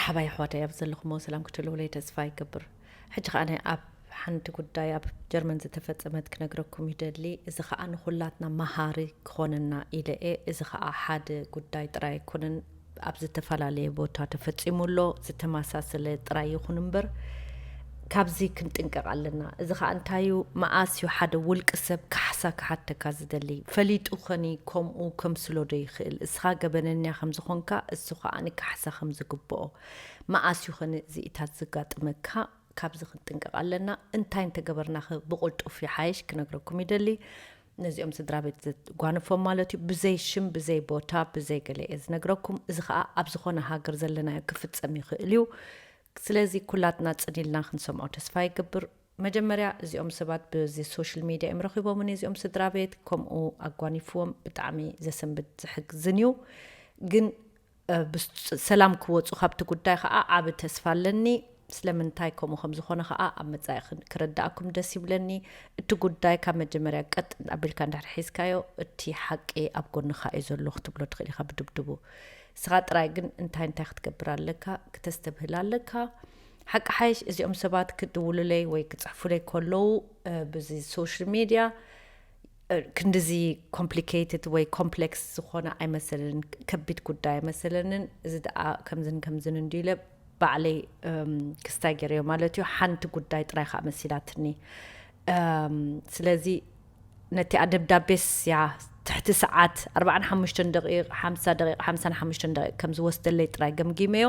ሓባይ ኣሕዋተይ ኣብ ዘለኹሞ ሰላም ክትህልውለይ ተስፋ ይገብር። ሕጂ ከኣ ኣብ ሓንቲ ጉዳይ ኣብ ጀርመን ዝተፈጸመት ክነግረኩም ይደሊ። እዚ ከኣ ንኹላትና መሃሪ ክኾነና ኢለ እየ። እዚ ከኣ ሓደ ጉዳይ ጥራይ ኣይኮነን፣ ኣብ ዝተፈላለየ ቦታ ተፈጺሙ ኣሎ። ዝተመሳሰለ ጥራይ ይኹን እምበር ካብዚ ክንጥንቀቕ ኣለና። እዚ ከኣ እንታይ እዩ? መኣስ እዩ ሓደ ውልቂ ሰብ ካሕሳ ክሓተካ ዝደሊ? ፈሊጡ ኸኒ ከምኡ ከምስሎ ዶ ይኽእል? እስኻ ገበነኛ ከም ዝኾንካ እሱ ከኣ ንካሕሳ ከም ዝግብኦ። መኣስ እዩ ኸኒ እዚኢታት ዝጋጥመካ? ካብዚ ክንጥንቀቕ ኣለና። እንታይ እንተገበርናኸ ብቕልጡፍ ይሓይሽ ክነግረኩም ይደሊ። ነዚኦም ስድራ ቤት ዘጓንፎም ማለት እዩ። ብዘይ ሽም፣ ብዘይ ቦታ፣ ብዘይ ገለ እየ ዝነግረኩም። እዚ ኸኣ ኣብ ዝኾነ ሃገር ዘለናዮ ክፍጸም ይኽእል እዩ። ስለዚ ኩላትና ጽን ኢልና ክንሰምዖ ተስፋ ይገብር። መጀመርያ እዚኦም ሰባት ብዚ ሶሻል ሚድያ እዮም ረኺቦምኒ፣ እዚኦም ስድራ ቤት ከምኡ ኣጓኒፍዎም። ብጣዕሚ ዘሰንብድ ዘሕዝን እዩ። ግን እ፣ ብስ-፣ ሰላም ክወፁ ካብቲ ጉዳይ ከዓ ዓቢ ተስፋ ኣለኒ። ስለምንታይ ከምኡ ከም ዝኾነ ከዓ ኣብ መጻኢ ክን-፣ ክረዳእኩም ደስ ይብለኒ። እቲ ጉዳይ ካብ መጀመርያ ቀጥ ኣቢልካ እንድሕር ሒዝካዮ፣ እቲ ሓቂ ኣብ ጎንኻ እዩ ዘሎ ክትብሎ ትኽእል ኢኻ ብድብድቡ። ንስኻ ጥራይ ግን እንታይ እንታይ ክትገብር ኣለካ፣ ክተስተብህል ኣለካ። ሓቂ ሓይሽ እዚኦም ሰባት ክድውሉለይ ወይ ክጽሕፉለይ ከለዉ፣ እ፣ ብዚ ሶሻል ሚድያ፣ እ፣ ክንድዚ ኮምፕሊኬትድ ወይ ኮምፕሌክስ ዝኾነ ኣይመሰለንን፣ ከቢድ ጉዳይ ኣይመሰለንን። እዚ ደኣ ከምዝን ከምዝን እንድዩ ኢለ ባዕለይ፣ እም፣ ክስታይ ገይረዮ ማለት እዩ። ሓንቲ ጉዳይ ጥራይ ከዓ መሲላትኒ። እም፣ ስለዚ ነቲ ደብዳቤስ ያ ትሕቲ ሰዓት ኣርባዓን ሓሙሽተን ደቂቕ፣ ሓምሳ ደቂቕ፣ ሓምሳን ሓሙሽተን ደቂቕ ከም ዝወስደለይ ጥራይ ገምጊመዮ።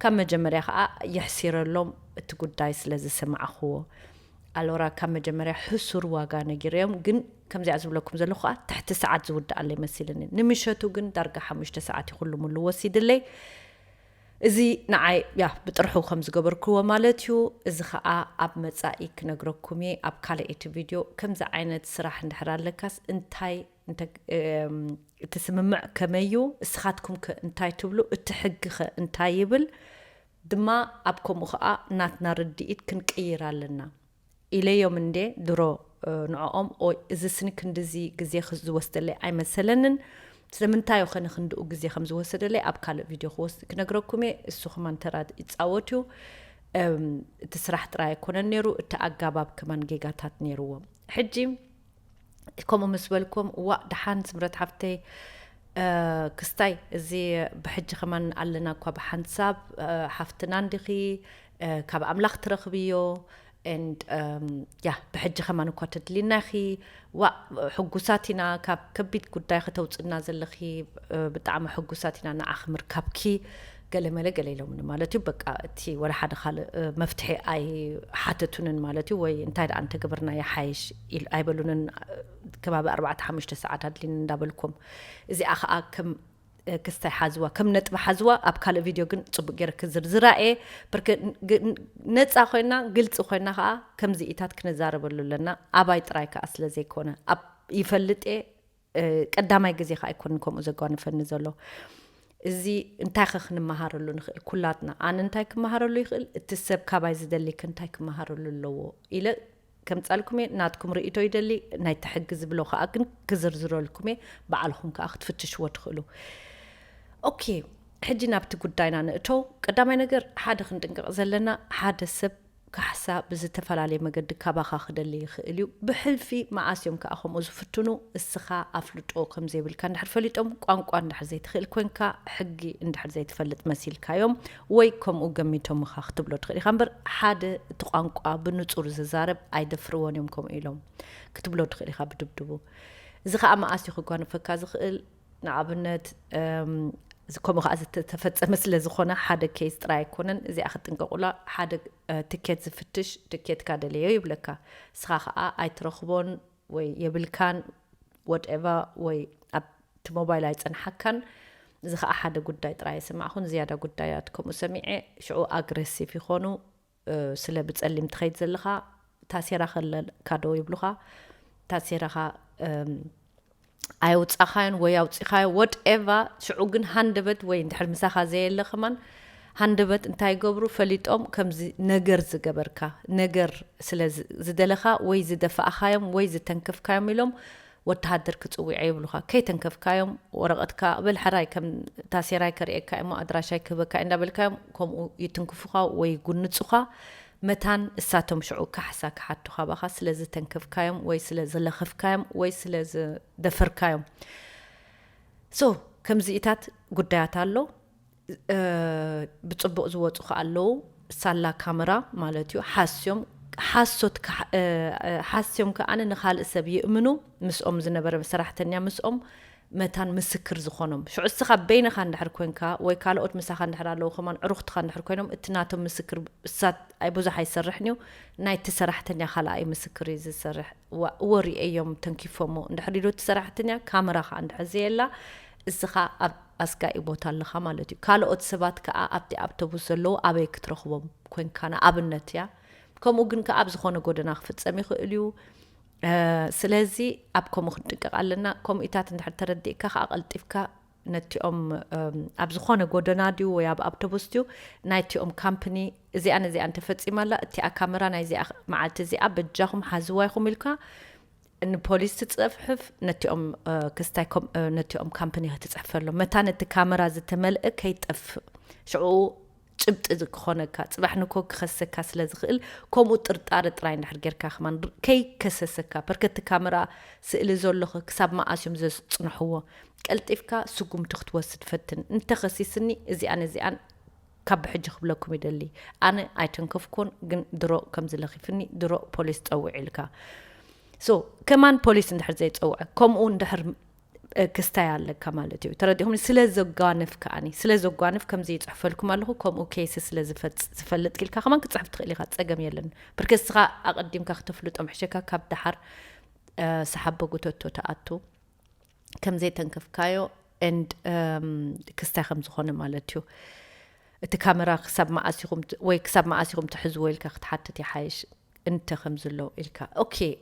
ካብ መጀመርያ ከዓ የሕሲረሎም እቲ ጉዳይ ስለ ዝሰማዕኽዎ። ኣሎራ ካብ መጀመርያ ሕሱር ዋጋ ነጊረዮም፣ ግን ከምዚኣ ዝብለኩም ዘለኹ ከዓ ትሕቲ ሰዓት ዝውድኣለይ መሲልኒ። ንምሸቱ ግን ዳርጋ ሓሙሽተ ሰዓት እዩ ኩሉ ሙሉ ወሲድለይ። እዚ ንዓይ ያ ብጥርሑ ከም ዝገበርክዎ ማለት እዩ። እዚ ከዓ ኣብ መጻኢ ክነግረኩም እየ ኣብ ካልኣይቲ ቪድዮ። ከምዚ ዓይነት ስራሕ እንድሕር ኣለካስ እንታይ እንተ-፣ እም፣ እቲ ስምምዕ ከመይ እዩ? እስኻትኩም ከ እንታይ ትብሉ? እቲ ሕጊ ከ እንታይ ይብል? ድማ ኣብ ከምኡ ከዓ ናትና ርድኢት ክንቅይር ኣለና ኢለዮም እንዴ ድሮ፣ እ፣ ንዕኦም። ኦይ፣ እዚ ስኒ ክንድዚ ግዜ ክዝወስደለይ ኣይመሰለንን። ስለምንታይ እዩ ኸነ ክንድኡ ግዜ ከም ዝወሰደለይ ኣብ ካልእ ቪድዮ ክወስ-፣ ክነግረኩም እየ። እሱ ከማን ተራ ይጻወት እዩ። እም፣ እቲ ስራሕ ጥራይ ኣይኮነን ነይሩ፣ እቲ ኣጋባብ ከማን ጌጋታት ነይርዎ። ሕጂ ከምኡ ምስ በልኩም፣ ዋእ፣ ደሓን ስምረት ሓፍተይ፣ እ፣ ክስታይ፣ እዚ ብሕጂ ከማን ኣለና እኳ ብሓንሳብ፣ እ፣ ሓፍትና እንዲኺ፣ እ፣ ካብ ኣምላኽ ትረኽብዮ፣ and፣ እም፣ ያ፣ ብሕጂ ከማን እኳ ተድሊና ኢኺ፣ ዋእ፣ ሕጉሳት ኢና፣ ካብ ከቢድ ጉዳይ ከተውፅና ዘለኺ፣ እ፣ ብጣዕሚ ሕጉሳት ኢና ንዓኺ ምርካብኪ፣ ገለ መለ ገለ ኢሎምኒ ማለት እዩ። በቃ እቲ ወላ ሓደ ካልእ፣ እ፣ መፍትሒ ኣይሓተቱንን ማለት እዩ። ወይ እንታይ ደኣ እንተገበርና ይሓይሽ ኢል-፣ ኣይበሉንን። ከባቢ ኣርባዕተ ሓሙሽተ ሰዓት ኣድሊኒ እንዳበልኩም። እዚኣ ኸኣ ከም፣ እ፣ ክስታይ ሓዝዋ፣ ከም ነጥቢ ሓዝዋ። ኣብ ካልእ ቪድዮ ግን ጽቡቅ ገይረ ክዝርዝራ እየ። ብርክ-፣ ግ-፣ ነጻ ኮይና፣ ግልጺ ኮይና ኸኣ ከምዚ ኢታት ክነዛረበሉ ኣለና። ኣባይ ጥራይ ከኣ ስለ ዘይኮነ፣ ኣብ፣ ይፈልጥ እየ፣ እ፣ ቀዳማይ ግዜ ከኣ ኣይኮንን ከምኡ ዘጓንፈኒ ዘሎ። እዚ እንታይ ኸ ክንመሃረሉ ንኽእል ኩላትና? ኣነ እንታይ ክመሃረሉ ይኽእል? እቲ ሰብ ካባይ ዝደሊ ከ እንታይ ክመሃረሉ ኣለዎ? ኢለ ከምጻልኩም እየ። ናትኩም ርእይቶ ይደሊ። ናይቲ ሕጊ ዝብሎ ከኣ ግን ክዝርዝረልኩም እየ። ባዕልኹም ከኣ ክትፍትሽዎ ትኽእሉ። ኦኬ፣ ሕጂ ናብቲ ጉዳይና ንእቶ። ቀዳማይ ነገር ሓደ ክንጥንቀቕ ዘለና፣ ሓደ ሰብ ካሕሳ ብዝተፈላለየ መገዲ ካባኻ ክደሊ ይኽእል እዩ። ብሕልፊ መዓስ እዮም ከኣ ከምኡ ዝፍትኑ? እስኻ ኣፍልጦ ከም ዘይብልካ እንድሕር ፈሊጦም፣ ቋንቋ እንድሕር ዘይትኽእል ኮንካ፣ ሕጊ እንድሕር ዘይትፈልጥ መሲልካዮም፣ ወይ ከምኡ ገሚቶምኻ ክትብሎ ትኽእል ኢኻ እምበር፣ ሓደ እቲ ቋንቋ ብንጹር ዝዛረብ ኣይደፍርዎን እዮም ከምኡ ኢሎም ክትብሎ ትኽእል ኢኻ ብድብድቡ። እዚ ከኣ መዓስ እዩ ክጓንፈካ ዝኽእል? ንኣብነት፣ እም፣ እዚ ከምኡ ከኣ ዝተፈጸመ ስለ ዝኾነ ሓደ ኬዝ ጥራይ ኣይኮነን። እዚኣ ክትጥንቀቑላ፣ ሓደ፣ እ፣ ትኬት ዝፍትሽ፣ ትኬትካ ደለዮ ይብለካ። ንስኻ ከኣ ኣይትረኽቦን ወይ የብልካን፣ ወትኤቨር፣ ወይ ኣብቲ ሞባይል ኣይጸንሓካን። እዚ ከኣ ሓደ ጉዳይ ጥራይ ኣይሰማዕኹን፣ ዝያዳ ጉዳያት ከምኡ ሰሚዐ። ሽዑ ኣግሬሲቭ ይኾኑ። እ፣ ስለ ብጸሊም ትኸይድ ዘለኻ፣ ታሴራ ከለካ ዶ ይብሉኻ፣ ታሴራኻ፣ እም፣ ኣየውጻኻዮን ወይ ኣውጺኻዮ፣ ወትኤቨር። ሽዑ ግን ሃንደበት ወይ እንድሕር ምሳኻ ዘየለ ከማን ሃንደበት እንታይ ይገብሩ ፈሊጦም፣ ከምዚ ነገር ዝገበርካ፣ ነገር ስለ ዝ-፣ ዝደለኻ ወይ ዝደፋእኻዮም ወይ ዝተንከፍካዮም ኢሎም ወተሃደር ክጽውዕ ይብሉኻ። ከይተንከፍካዮም ወረቐትካ በል ሕራይ ከም ታሴራይ ከርእየካ እሞ ኣድራሻይ ክህበካ እንዳበልካዮም ከምኡ ይትንክፉኻ ወይ ጉንጹኻ። መታን እሳቶም ሽዑ ካሕሳ ክሓቱኻ ባኻ ስለ ዝተንከፍካዮም ወይ ስለ ዝለኸፍካዮም ወይ ስለ ዝደፈርካዮም። ሶ ከምዚኢታት ጉዳያት ኣሎ። ብፅቡቕ ዝወፁ ከ ኣለዉ። ሳላ ካመራ ማለት እዩ። ሓስዮም ሓሶት ሓስዮም ከኣ ንካልእ ሰብ ይእምኑ። ምስኦም ዝነበረ ሰራሕተኛ ምስኦም መታን ምስክር ዝኾኖም ሽዑ እስኻ በይንኻ እንድሕር ኮንካ ወይ ካልኦት ምሳኻ እንድሕር ኣለዉ ከማን ዕሩኽትኻ እንድሕር ኮይኖም እቲ ናቶም ምስክር እሳት ኣይ ብዙሕ ኣይሰርሕን እዩ። ናይቲ ሰራሕተኛ ካልኣይ ምስክር እዩ ዝሰርሕ። ወሪኤዮም ተንኪፎሞ እንድሕር ኢሉ እቲ ሰራሕተኛ ካመራ ከዓ እንድሕር ዘየላ እስኻ ኣብ ኣስጋኢ ቦታ ኣለኻ ማለት እዩ። ካልኦት ሰባት ከዓ ኣብቲ ኣብቶቡስ ዘለዉ ኣበይ ክትረኽቦም ኮንካ ንኣብነት እያ። ከምኡ ግን ከዓ ኣብ ዝኾነ ጎደና ክፍፀም ይኽእል እዩ። ስለዚ ኣብ ከምኡ ክንጥንቀቕ ኣለና። ከምኡኢታት እንድሕር ተረዲእካ ከዓ ቀልጢፍካ ነቲኦም ኣብ ዝኾነ ጎደና ድዩ ወይ ኣብ ኣብቶቡስ ድዩ ናይቲኦም ካምፕኒ እዚኣን እዚኣን ተፈፂማ ኣላ እቲኣ ካመራ ናይ እዚኣ መዓልቲ እዚኣ በጃኹም ሓዝዋ ኢኹም ኢልካ ንፖሊስ ትፅሕፍ ነቲኦም ክስታይ ነቲኦም ካምፕኒ ክትፅሕፈሎም መታ ነቲ ካመራ ዝተመልአ ከይጠፍእ ሽዑ ጭብጢ ክኾነካ ፅባሕ ንኮ ክኸሰካ ስለ ዝኽእል ከምኡ ጥርጣረ ጥራይ እንድሕር ጌርካ ከማን ከይከሰሰካ ፐርከቲ ካመራ ስእሊ ዘለኹ ክሳብ መኣስ እዮም ዘፅንሕዎ ቀልጢፍካ ስጉምቲ ክትወስድ ፈትን እንተኸሲስኒ እዚኣን እዚኣን ካብ ብሕጂ ክብለኩም ይደሊ ኣነ ኣይተንከፍኩን ግን ድሮ ከም ዝለኺፍኒ ድሮ ፖሊስ ፀውዕ ኢልካ ሶ ከማን ፖሊስ እንድሕር ዘይፀውዐ ከምኡ እንድሕር ክስታይ ኣለካ ማለት እዩ ተረዲኹም ስለ ዘጓንፍ ከዓኒ ስለ ዘጓንፍ ከምዚ ይፅሕፈልኩም ኣለኹ ከምኡ ኬስ ስለ ዝፈልጥ ኢልካ ከማን ክፅሕፍ ትኽእል ኢኻ ፀገም የለን ብርከስኻ ኣቐዲምካ ክተፍልጦም ሕሸካ ካብ ደሓር ሰሓቦ ጉተቶ ተኣቱ ከም ዘይተንከፍካዮ and ክስታይ ከም ዝኾነ ማለት እዩ እቲ ካመራ ክሳብ መኣሲኹም ወይ ክሳብ መኣሲኹም ትሕዝዎ ኢልካ ክትሓትት ይሓይሽ እንተ ከም ዘሎ ኢልካ okay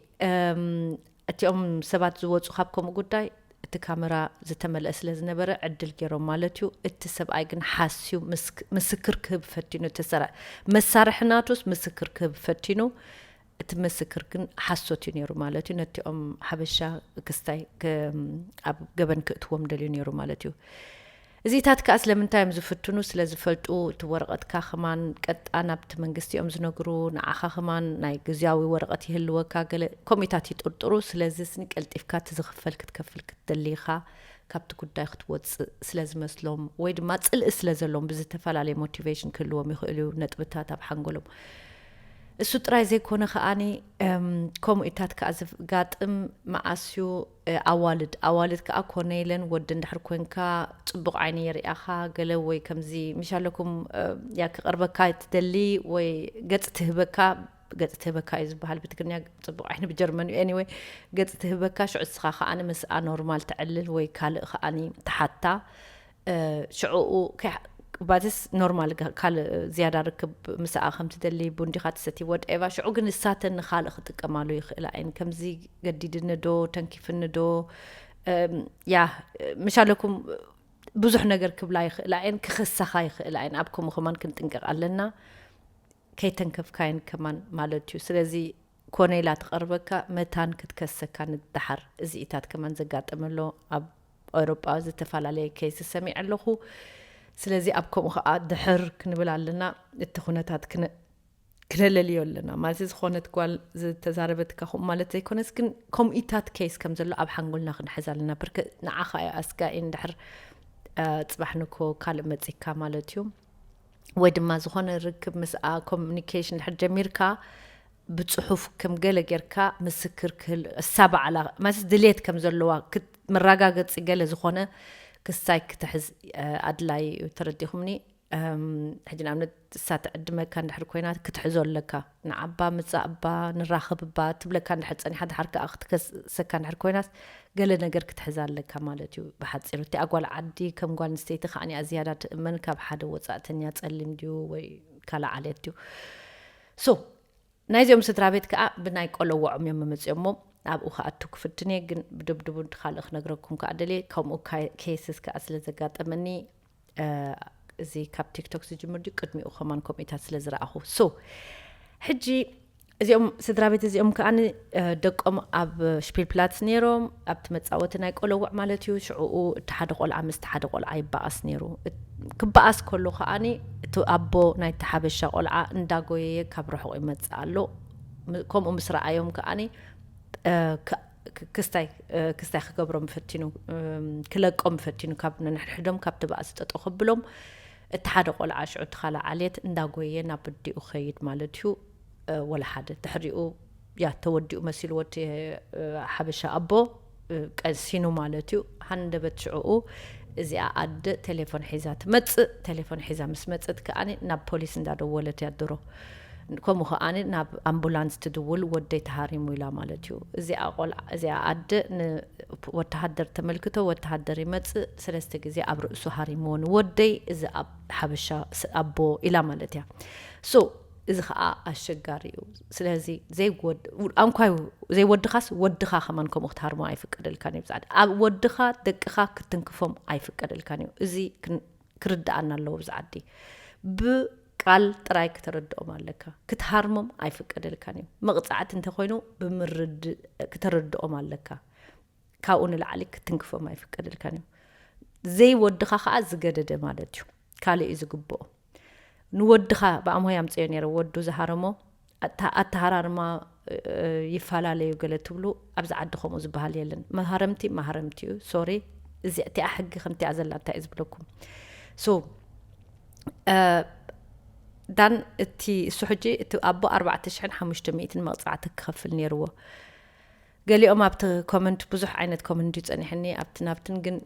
እቲኦም ሰባት ዝወፁ ካብ ከምኡ ጉዳይ እቲ ካመራ ዝተመልአ ስለ ዝነበረ ዕድል ገይሮም ማለት እዩ እቲ ሰብኣይ ግን ሓስዩ ምስክር ክህብ ፈቲኑ እቲ ሰራ መሳርሒ ናቱስ ምስክር ክህብ ፈቲኑ እቲ ምስክር ግን ሓሶት እዩ ነይሩ ማለት እዩ ነቲኦም ሓበሻ ክስታይ ኣብ ገበን ክእትዎም ደልዩ ነይሩ ማለት እዩ እዚታት ከኣ ስለምንታይ እዮም ዝፍትኑ ስለ ዝፈልጡ እቲ ወረቐትካ ከማን ቀጣ ናብቲ መንግስቲ እዮም ዝነግሩ ንዓኻ ከማን ናይ ግዝያዊ ወረቐት ይህልወካ ገለ ኮሚታት ይጥርጥሩ ስለዚ ስኒ ቀልጢፍካ እቲ ዝኽፈል ክትከፍል ክትደሊ ኢኻ ካብቲ ጉዳይ ክትወፅእ ስለ ዝመስሎም ወይ ድማ ፅልኢ ስለ ዘለዎም ብዝተፈላለየ ሞቲቬሽን ክህልዎም ይኽእሉ እዩ ነጥብታት ኣብ ሓንጎሎም እሱ ጥራይ ዘይኮነ ከኣኒ ከምኡኢታት ከኣ ዝጋጥም መኣስዩ ኣዋልድ ኣዋልድ ከኣ ኮነ ኢለን ወዲ እንድሕር ኮንካ ፅቡቕ ዓይኒ የርእያኻ ገለ ወይ ከምዚ ምሽ ኣለኩም ያ ክቐርበካ ትደሊ ወይ ገፅ ትህበካ ገፅ ትህበካ እዩ ዝበሃል ብትግርኛ ፅቡቕ ዓይኒ ብጀርመን እዩ anyway ገፅ ትህበካ ሽዑ እስኻ ከኣ ንምስኣ ኖርማል ተዕልል ወይ ካልእ ከኣኒ ተሓታ ሽዑኡ ባትስ ኖርማል ካልእ ዝያዳ ርክብ ምስኣ ከም ትደሊ ቡን ዲኻ ትሰቲ ወድኤቫ ሽዑ ግን ንሳተን ንኻልእ ክጥቀማሉ ይኽእላ እየን ከምዚ ገዲድኒ ዶ ተንኪፍኒ ዶ ያ ምሻለኩም ብዙሕ ነገር ክብላ ይኽእላ እየን ክኸሳኻ ይኽእላ እየን ኣብ ከምኡ ከማን ክንጥንቀቕ ኣለና ከይተንከፍካየን ከማን ማለት እዩ ስለዚ ኮነ ኢላ ትቐርበካ መታን ክትከሰካ ንደሓር እዚኢታት ከማን ዘጋጠመ ኣሎ ኣብ ኣውሮጳ ዝተፈላለየ ኬስ ሰሚዐ ኣለኹ ስለዚ ኣብ ከምኡ ከዓ ድሕር ክንብል ኣለና እቲ ኩነታት ክነለልዮ ኣለና ማለት ዝኾነት ጓል ዝተዛረበትካ ከምኡ ማለት ዘይኮነስ ግን ከምኢታት ኬስ ከም ዘሎ ኣብ ሓንጎልና ክንሕዝ ኣለና ብርክ ንዓኻ እዩ ኣስጋኢ እንድሕር ፅባሕ ንኮ ካልእ መፂካ ማለት እዩ ወይ ድማ ዝኾነ ርክብ ምስኣ ኮሚኒኬሽን ድሕር ጀሚርካ ብፅሑፍ ከም ገለ ጌርካ ምስክር ክህል እሳ በዓላ ማለት ድሌት ከም ዘለዋ መረጋገፂ ገለ ዝኾነ ክሳይ ክትሕዝ ኣድላይ እዩ ተረዲኹምኒ ሕጂ ንኣብነት እሳ ትዕድመካ እንድሕር ኮይና ክትሕዞ ኣለካ ንዓባ ምፃእባ ንራኸብባ ትብለካ እንድሕር ፀኒሓ ድሓር ከዓ ክትከሰካ እንድሕር ኮይናስ ገለ ነገር ክትሕዛ ኣለካ ማለት እዩ ብሓፂሩ እቲኣ ጓል ዓዲ ከም ጓል ኣንስተይቲ ከዓ እዚያዳ ትእመን ካብ ሓደ ወፃእተኛ ፀሊም ድዩ ወይ ካልእ ዓሌት ድዩ ሶ ናይዚኦም ስድራ ቤት ከዓ ብናይ ቆለወዖም እዮም መመፅኦሞ ኣብኡ ከኣቱ ክፍትን እየ ግን ብድብድቡ ካልእ ክነግረኩም ከዓ ደልየ ከምኡ ኬስስ ከዓ ስለ ዘጋጠመኒ እዚ ካብ ቲክቶክ ዝጅምር ድዩ ቅድሚኡ ከማን ኮሚታት ስለ ዝረኣኹ ሶ ሕጂ እዚኦም ስድራ ቤት እዚኦም ከኣ ደቆም ኣብ ሽፒልፕላትስ ነይሮም፣ ኣብቲ መጻወቲ ናይ ቆለውዕ ማለት እዩ። ሽዕኡ እቲ ሓደ ቆልዓ ምስ ሓደ ቆልዓ ይባኣስ ነይሩ። ክባኣስ ከሎ ከኣ እቲ ኣቦ ናይቲ ሓበሻ ቆልዓ እንዳጎየየ ካብ ርሑቕ ይመጽእ ኣሎ። ከምኡ ምስ ረኣዮም ከኣ ክስታይ ክስታይ ክገብሮም ፈቲኑ፣ ክለቆም ፈቲኑ፣ ካብ ነንሕድሕዶም ካብቲ ባእሲ ጠጠው ከብሎም። እቲ ሓደ ቆልዓ ሽዑ እቲ ካልእ ዓሌት እንዳጎየ ናብ ኣዲኡ ክኸይድ ማለት እዩ። ወላ ሓደ ድሕሪኡ ያ ተወዲኡ መሲልዎ እቲ ሓበሻ ኣቦ ቀሲኑ ማለት እዩ። ሃንደበት ሽዕኡ እዚኣ ኣደ ቴሌፎን ሒዛ ትመጽእ። ቴሌፎን ሒዛ ምስ መጸት ከኣ ናብ ፖሊስ እንዳደወለት እያ ድሮ። ከምኡ ከኣ ናብ ኣምቡላንስ ትድውል፣ ወደይ ተሃሪሙ ኢላ ማለት እዩ። እዚኣ ቆልዓ እዚኣ ኣደ ንወተሃደር ተመልክቶ፣ ወተሃደር ይመጽእ፣ ሰለስተ ግዜ ኣብ ርእሱ ሃሪምዎ ንወደይ፣ እዚ ኣብ ሓበሻ ኣቦ ኢላ ማለት እያ። ሶ እዚ ከዓ ኣሸጋሪ እዩ። ስለዚ ዘይወድ ኣንኳይ ዘይወድኻስ ወድኻ ከማን ከምኡ ክትሃርሞ ኣይፍቀደልካን እዩ። ብዛዕባ ኣብ ወድኻ ደቅኻ ክትንክፎም ኣይፍቀደልካን እዩ። እዚ ክርድኣና ኣለዎ። ብዛዕባ ዓዲ ብቃል ጥራይ ክተረድኦም ኣለካ። ክትሃርሞም ኣይፍቀደልካን እዩ። መቕፃዕቲ እንተኮይኑ ብምርድ ክተረድኦም ኣለካ። ካብኡ ንላዕሊ ክትንክፎም ኣይፍቀደልካን እዩ። ዘይወድኻ ከዓ ዝገደደ ማለት እዩ። ካልእ እዩ ዝግብኦ። ንወድኻ ብኣምሆይ ኣምፅዮ ነይረ፣ ወዱ ዝሃረሞ ኣተሃራርማ ይፈላለዩ ገለ ትብሉ። ኣብዚ ዓዲ ከምኡ ዝበሃል የለን። መሃረምቲ መሃረምቲ እዩ። ሶሪ፣ እዚኣ ሕጊ ከምቲኣ ዘላ እንታይ እዩ ዝብለኩም? ሶ ዳን እቲ እሱ ሕጂ እቲ ኣቦ ኣርባዕተ ሽሕን ሓሙሽተ ሚእትን መቕፃዕቲ ክኸፍል ነይርዎ። ገሊኦም ኣብቲ ኮመንት ብዙሕ ዓይነት ኮመንት እዩ ጸኒሕኒ ኣብቲ ናብትን ግን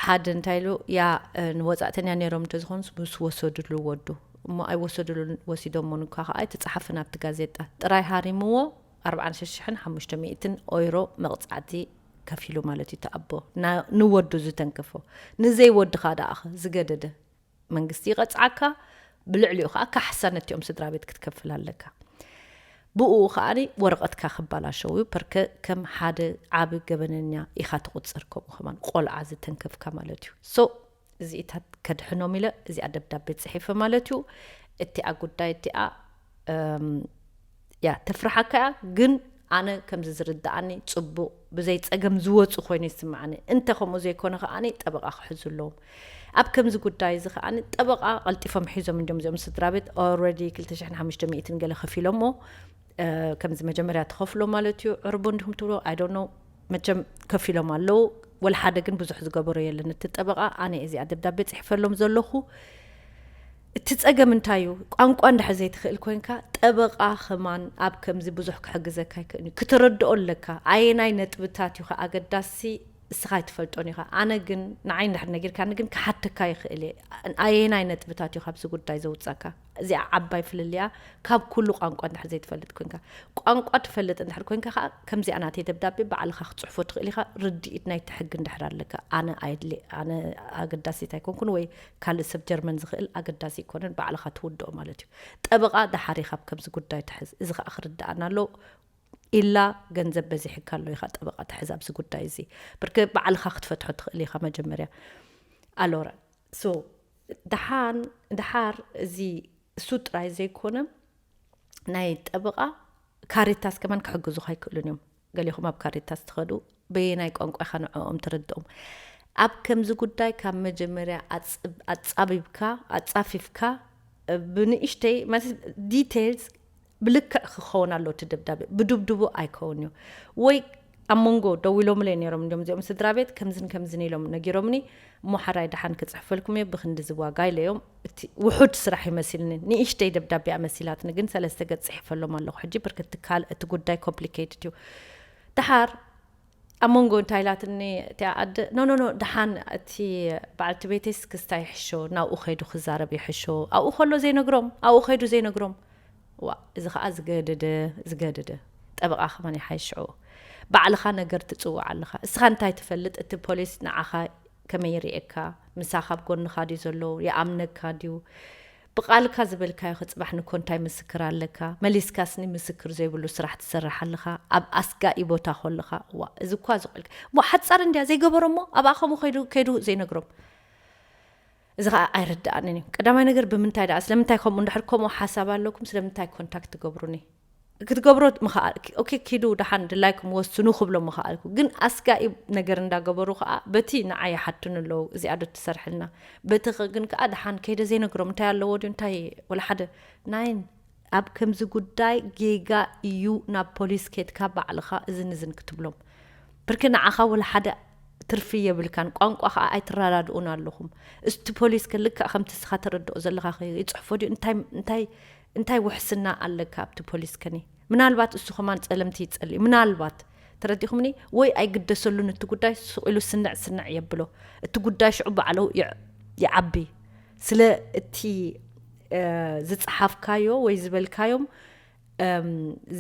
ሓደ እንታይ ኢሉ ያ ንወጻእተኛ ነይሮም እንተዝኾኑስ ምስ ወሰድሉ ወዱ እሞ ኣይወሰድሉን ወሲዶሞ ንኳ ከዓ ኣይተጻሓፍን ኣብቲ ጋዜጣ ጥራይ ሃሪምዎ ኣርባዓን ሽሕን ሓሙሽተ ሚእትን ኦይሮ መቕጻዕቲ ከፊሉ ማለት እዩ ተኣቦ ንወዱ ዝተንከፎ ንዘይ ወድኻ ደኣኸ ዝገደደ መንግስቲ ይቐጽዓካ፣ ብልዕሊኡ ከኣ ካሕሳ ነቲኦም ስድራ ቤት ክትከፍል ኣለካ። ብኡ ከኣ ወረቐትካ ክባላሸው እዩ፣ ፐርከ ከም ሓደ ዓቢ ገበነኛ ኢኻ ትቑጸር፣ ከምኡ ከማን ቆልዓ ዝተንከፍካ ማለት እዩ። ሶ እዚኢታት ከድሕኖም ኢለ እዚኣ ደብዳቤ ጽሒፈ ማለት እዩ። እቲኣ ጉዳይ እቲኣ ያ ተፍርሓካ እያ፣ ግን ኣነ ከምዚ ዝርድኣኒ ጽቡቕ ብዘይ ጸገም ዝወጹ ኮይኑ ይስምዓኒ። እንተ ከምኡ ዘይኮነ ከኣ ጠበቓ ክሕዙ ኣለዎም። ኣብ ከምዚ ጉዳይ እዚ ከኣ ጠበቓ ቀልጢፎም ሒዞም እንዲዮም እዚኦም ስድራ ቤት already ክልተ ሽሕን ሓሙሽተ ሚእትን ገለ ከፊሎሞ ከምዚ መጀመርያ ትኸፍሎ ማለት እዩ። ዕርቡ እንዲኹም ትብሎ I don't know መቸም ከፊሎም ኣለዉ። ወላ ሓደ ግን ብዙሕ ዝገበሮ የለን። እቲ ጠበቓ ኣነ እዚኣ ደብዳቤ ጽሒፈሎም ዘለኹ እቲ ጸገም እንታይ እዩ? ቋንቋ እንድሕር ዘይትኽእል ኮንካ ጠበቓ ከማን ኣብ ከምዚ ብዙሕ ክሕግዘካ ኣይክእልን እዩ። ክትረድኦ ኣለካ። ኣየናይ ነጥብታት እዩ ከ ኣገዳሲ እስኻ ኣይትፈልጦን ኢኻ። ኣነ ግን ንዓይ እንድሕር ነጊርካኒ ግን ክሓተካ ይኽእል እየ። ኣየናይ ነጥብታት እዩ ካብዚ ጉዳይ ዘውጻካ? እዚኣ ዓባይ ፍልልያ ካብ ኩሉ ቋንቋ እንድሕር ዘይትፈልጥ ኮንካ። ቋንቋ ትፈልጥ እንድሕር ኮንካ ከኣ ከምዚኣ ናተይ ደብዳቤ ባዕልኻ ክትጽሕፎ ትኽእል ኢኻ። ርድኢት ናይቲ ሕጊ እንድሕር ኣለካ። ኣነ ኣየድሊ ኣነ ኣገዳሲት ኣይኮንኩን ወይ ካልእ ሰብ ጀርመን ዝኽእል ኣገዳሲ ኣይኮነን፣ ባዕልኻ ትውድኦ ማለት እዩ። ጠበቓ ደሓር ኢኻ ኣብ ከምዚ ጉዳይ ትሕዝ። እዚ ኸኣ ክርድኣና ኣሎ። ኢላ ገንዘብ በዚሕካ ኣሎ ኢኻ ጠበቓ ትሕዝ ኣብዚ ጉዳይ እዚ። ብርክ ባዕልኻ ክትፈትሖ ትኽእል ኢኻ መጀመርያ። ኣሎረ ሶ ደሓን ደሓር እዚ እሱ ጥራይ ዘይኮነ ናይ ጠበቓ ካሪታስ ከማን ክሕግዙኻ ኣይክእሉን እዮም። ገሊኹም ኣብ ካሪታስ ትኸዱ በየናይ ቋንቋ ኢኻ ንዕኦም ትርድኦም? ኣብ ከምዚ ጉዳይ ካብ መጀመርያ ኣጻቢብካ ኣጻፊፍካ ብንእሽተይ ማለት ዲቴልስ ብልክዕ ክኸውን ኣሎ እቲ ደብዳቤ ብድብድቡ ኣይከውን እዩ ወይ ኣብ መንጎ ደው ኢሎምለይ ነይሮም እንዲም እዚኦም ስድራ ቤት ከምዝን ከምዝን ኢሎም ነጊሮምኒ እሞ ሓራይ ደሓን ክፅሕፈልኩም እየ ብክንድዚ ዋጋ ኢለዮም እቲ ውሑድ ስራሕ ይመሲልኒ ንእሽተይ ደብዳቤ ኣመሲላትኒ ግን ሰለስተ ገፅ ፅሒፈሎም ኣለኹ ሕጂ ብርክቲ ካልእ እቲ ጉዳይ ኮምፕሊኬትድ እዩ ደሓር ኣብ መንጎ እንታይ ኢላትኒ እቲኣ ኣደ ኖ ኖ ኖ ደሓን እቲ በዓልቲ ቤተይስ ክስታይ ይሕሾ ናብኡ ከይዱ ክዛረብ ይሕሾ ኣብኡ ከሎ ዘይነግሮም ኣብኡ ከይዱ ዘይነግሮም ዋ እዚ ከዓ ዝገደደ ዝገደደ ጠበቃ ከማን ይሓይሽ ሽዑ ባዕልካ ነገር ትፅውዕ ኣለካ እስካ እንታይ ትፈልጥ እቲ ፖሊስ ንዓካ ከመይ ይርእየካ ምሳካ ኣብ ጎንካ ድዩ ዘሎ ይኣምነካ ድዩ ብቓልካ ዝበልካዮ ክጽባሕ ንኮ እንታይ ምስክር ኣለካ? መሊስካስኒ ምስክር ዘይብሉ ስራሕ ትሰርሕ ኣለኻ ኣብ ኣስጋኢ ቦታ ኮለኻ እዋ እዚ እኳ ዝቆልካ እሞ ሓጻር እንድያ ዘይገበሮ እሞ ኣብኣ ከምኡ ከይዱ ከይዱ ዘይነግሮም እዚ ኸዓ ኣይርድኣንን እዩ ቀዳማይ ነገር ብምንታይ ደኣ ስለምንታይ ከምኡ እንድሕር ከምኡ ሓሳብ ኣለኩም ስለምንታይ ኮንታክት ትገብሩኒ ክትገብሮ ምኽኣልኪ። ኦኬ፣ ኪዱ ደሓን ድላይኩም ወስኑ ክብሎ ምኽኣልኩ። ግን ኣስጋኢ ነገር እንዳገበሩ ከዓ በቲ ንዓይ ይሓቱን ኣለዉ፣ እዚኣ ዶ ትሰርሕልና? በቲ ኸ ግን ከዓ ደሓን ከይደ ዘይነግሮም እንታይ ኣለዎ ድዩ? እንታይ ወላ ሓደ ናይን ኣብ ከምዚ ጉዳይ ጌጋ እዩ ናብ ፖሊስ ኬድካ ባዕልኻ እዝን እዝን ክትብሎም። ብርክ ንዓኻ ወላ ሓደ ትርፊ የብልካን፣ ቋንቋ ከዓ ኣይትረዳድኡን ኣለኹም። እስቲ ፖሊስ ከ ልክዕ ከምቲ እስኻ ተረድኦ ዘለኻ ከ ይፅሕፎ ድዩ? እንታይ እንታይ እንታይ ውሕስና ኣለካ ኣብቲ ፖሊስ ከኒ? ምናልባት እሱ ከማን ጸለምቲ ይጸልእ ምናልባት፣ ተረዲኹምኒ? ወይ ኣይግደሰሉን እቲ ጉዳይ፣ ስቕ ኢሉ ስንዕ ስንዕ የብሎ። እቲ ጉዳይ ሽዑ ባዕሉ ይዕ- ይዓቢ። ስለ እቲ እ፣ ዝጸሓፍካዮ ወይ ዝበልካዮም እም፣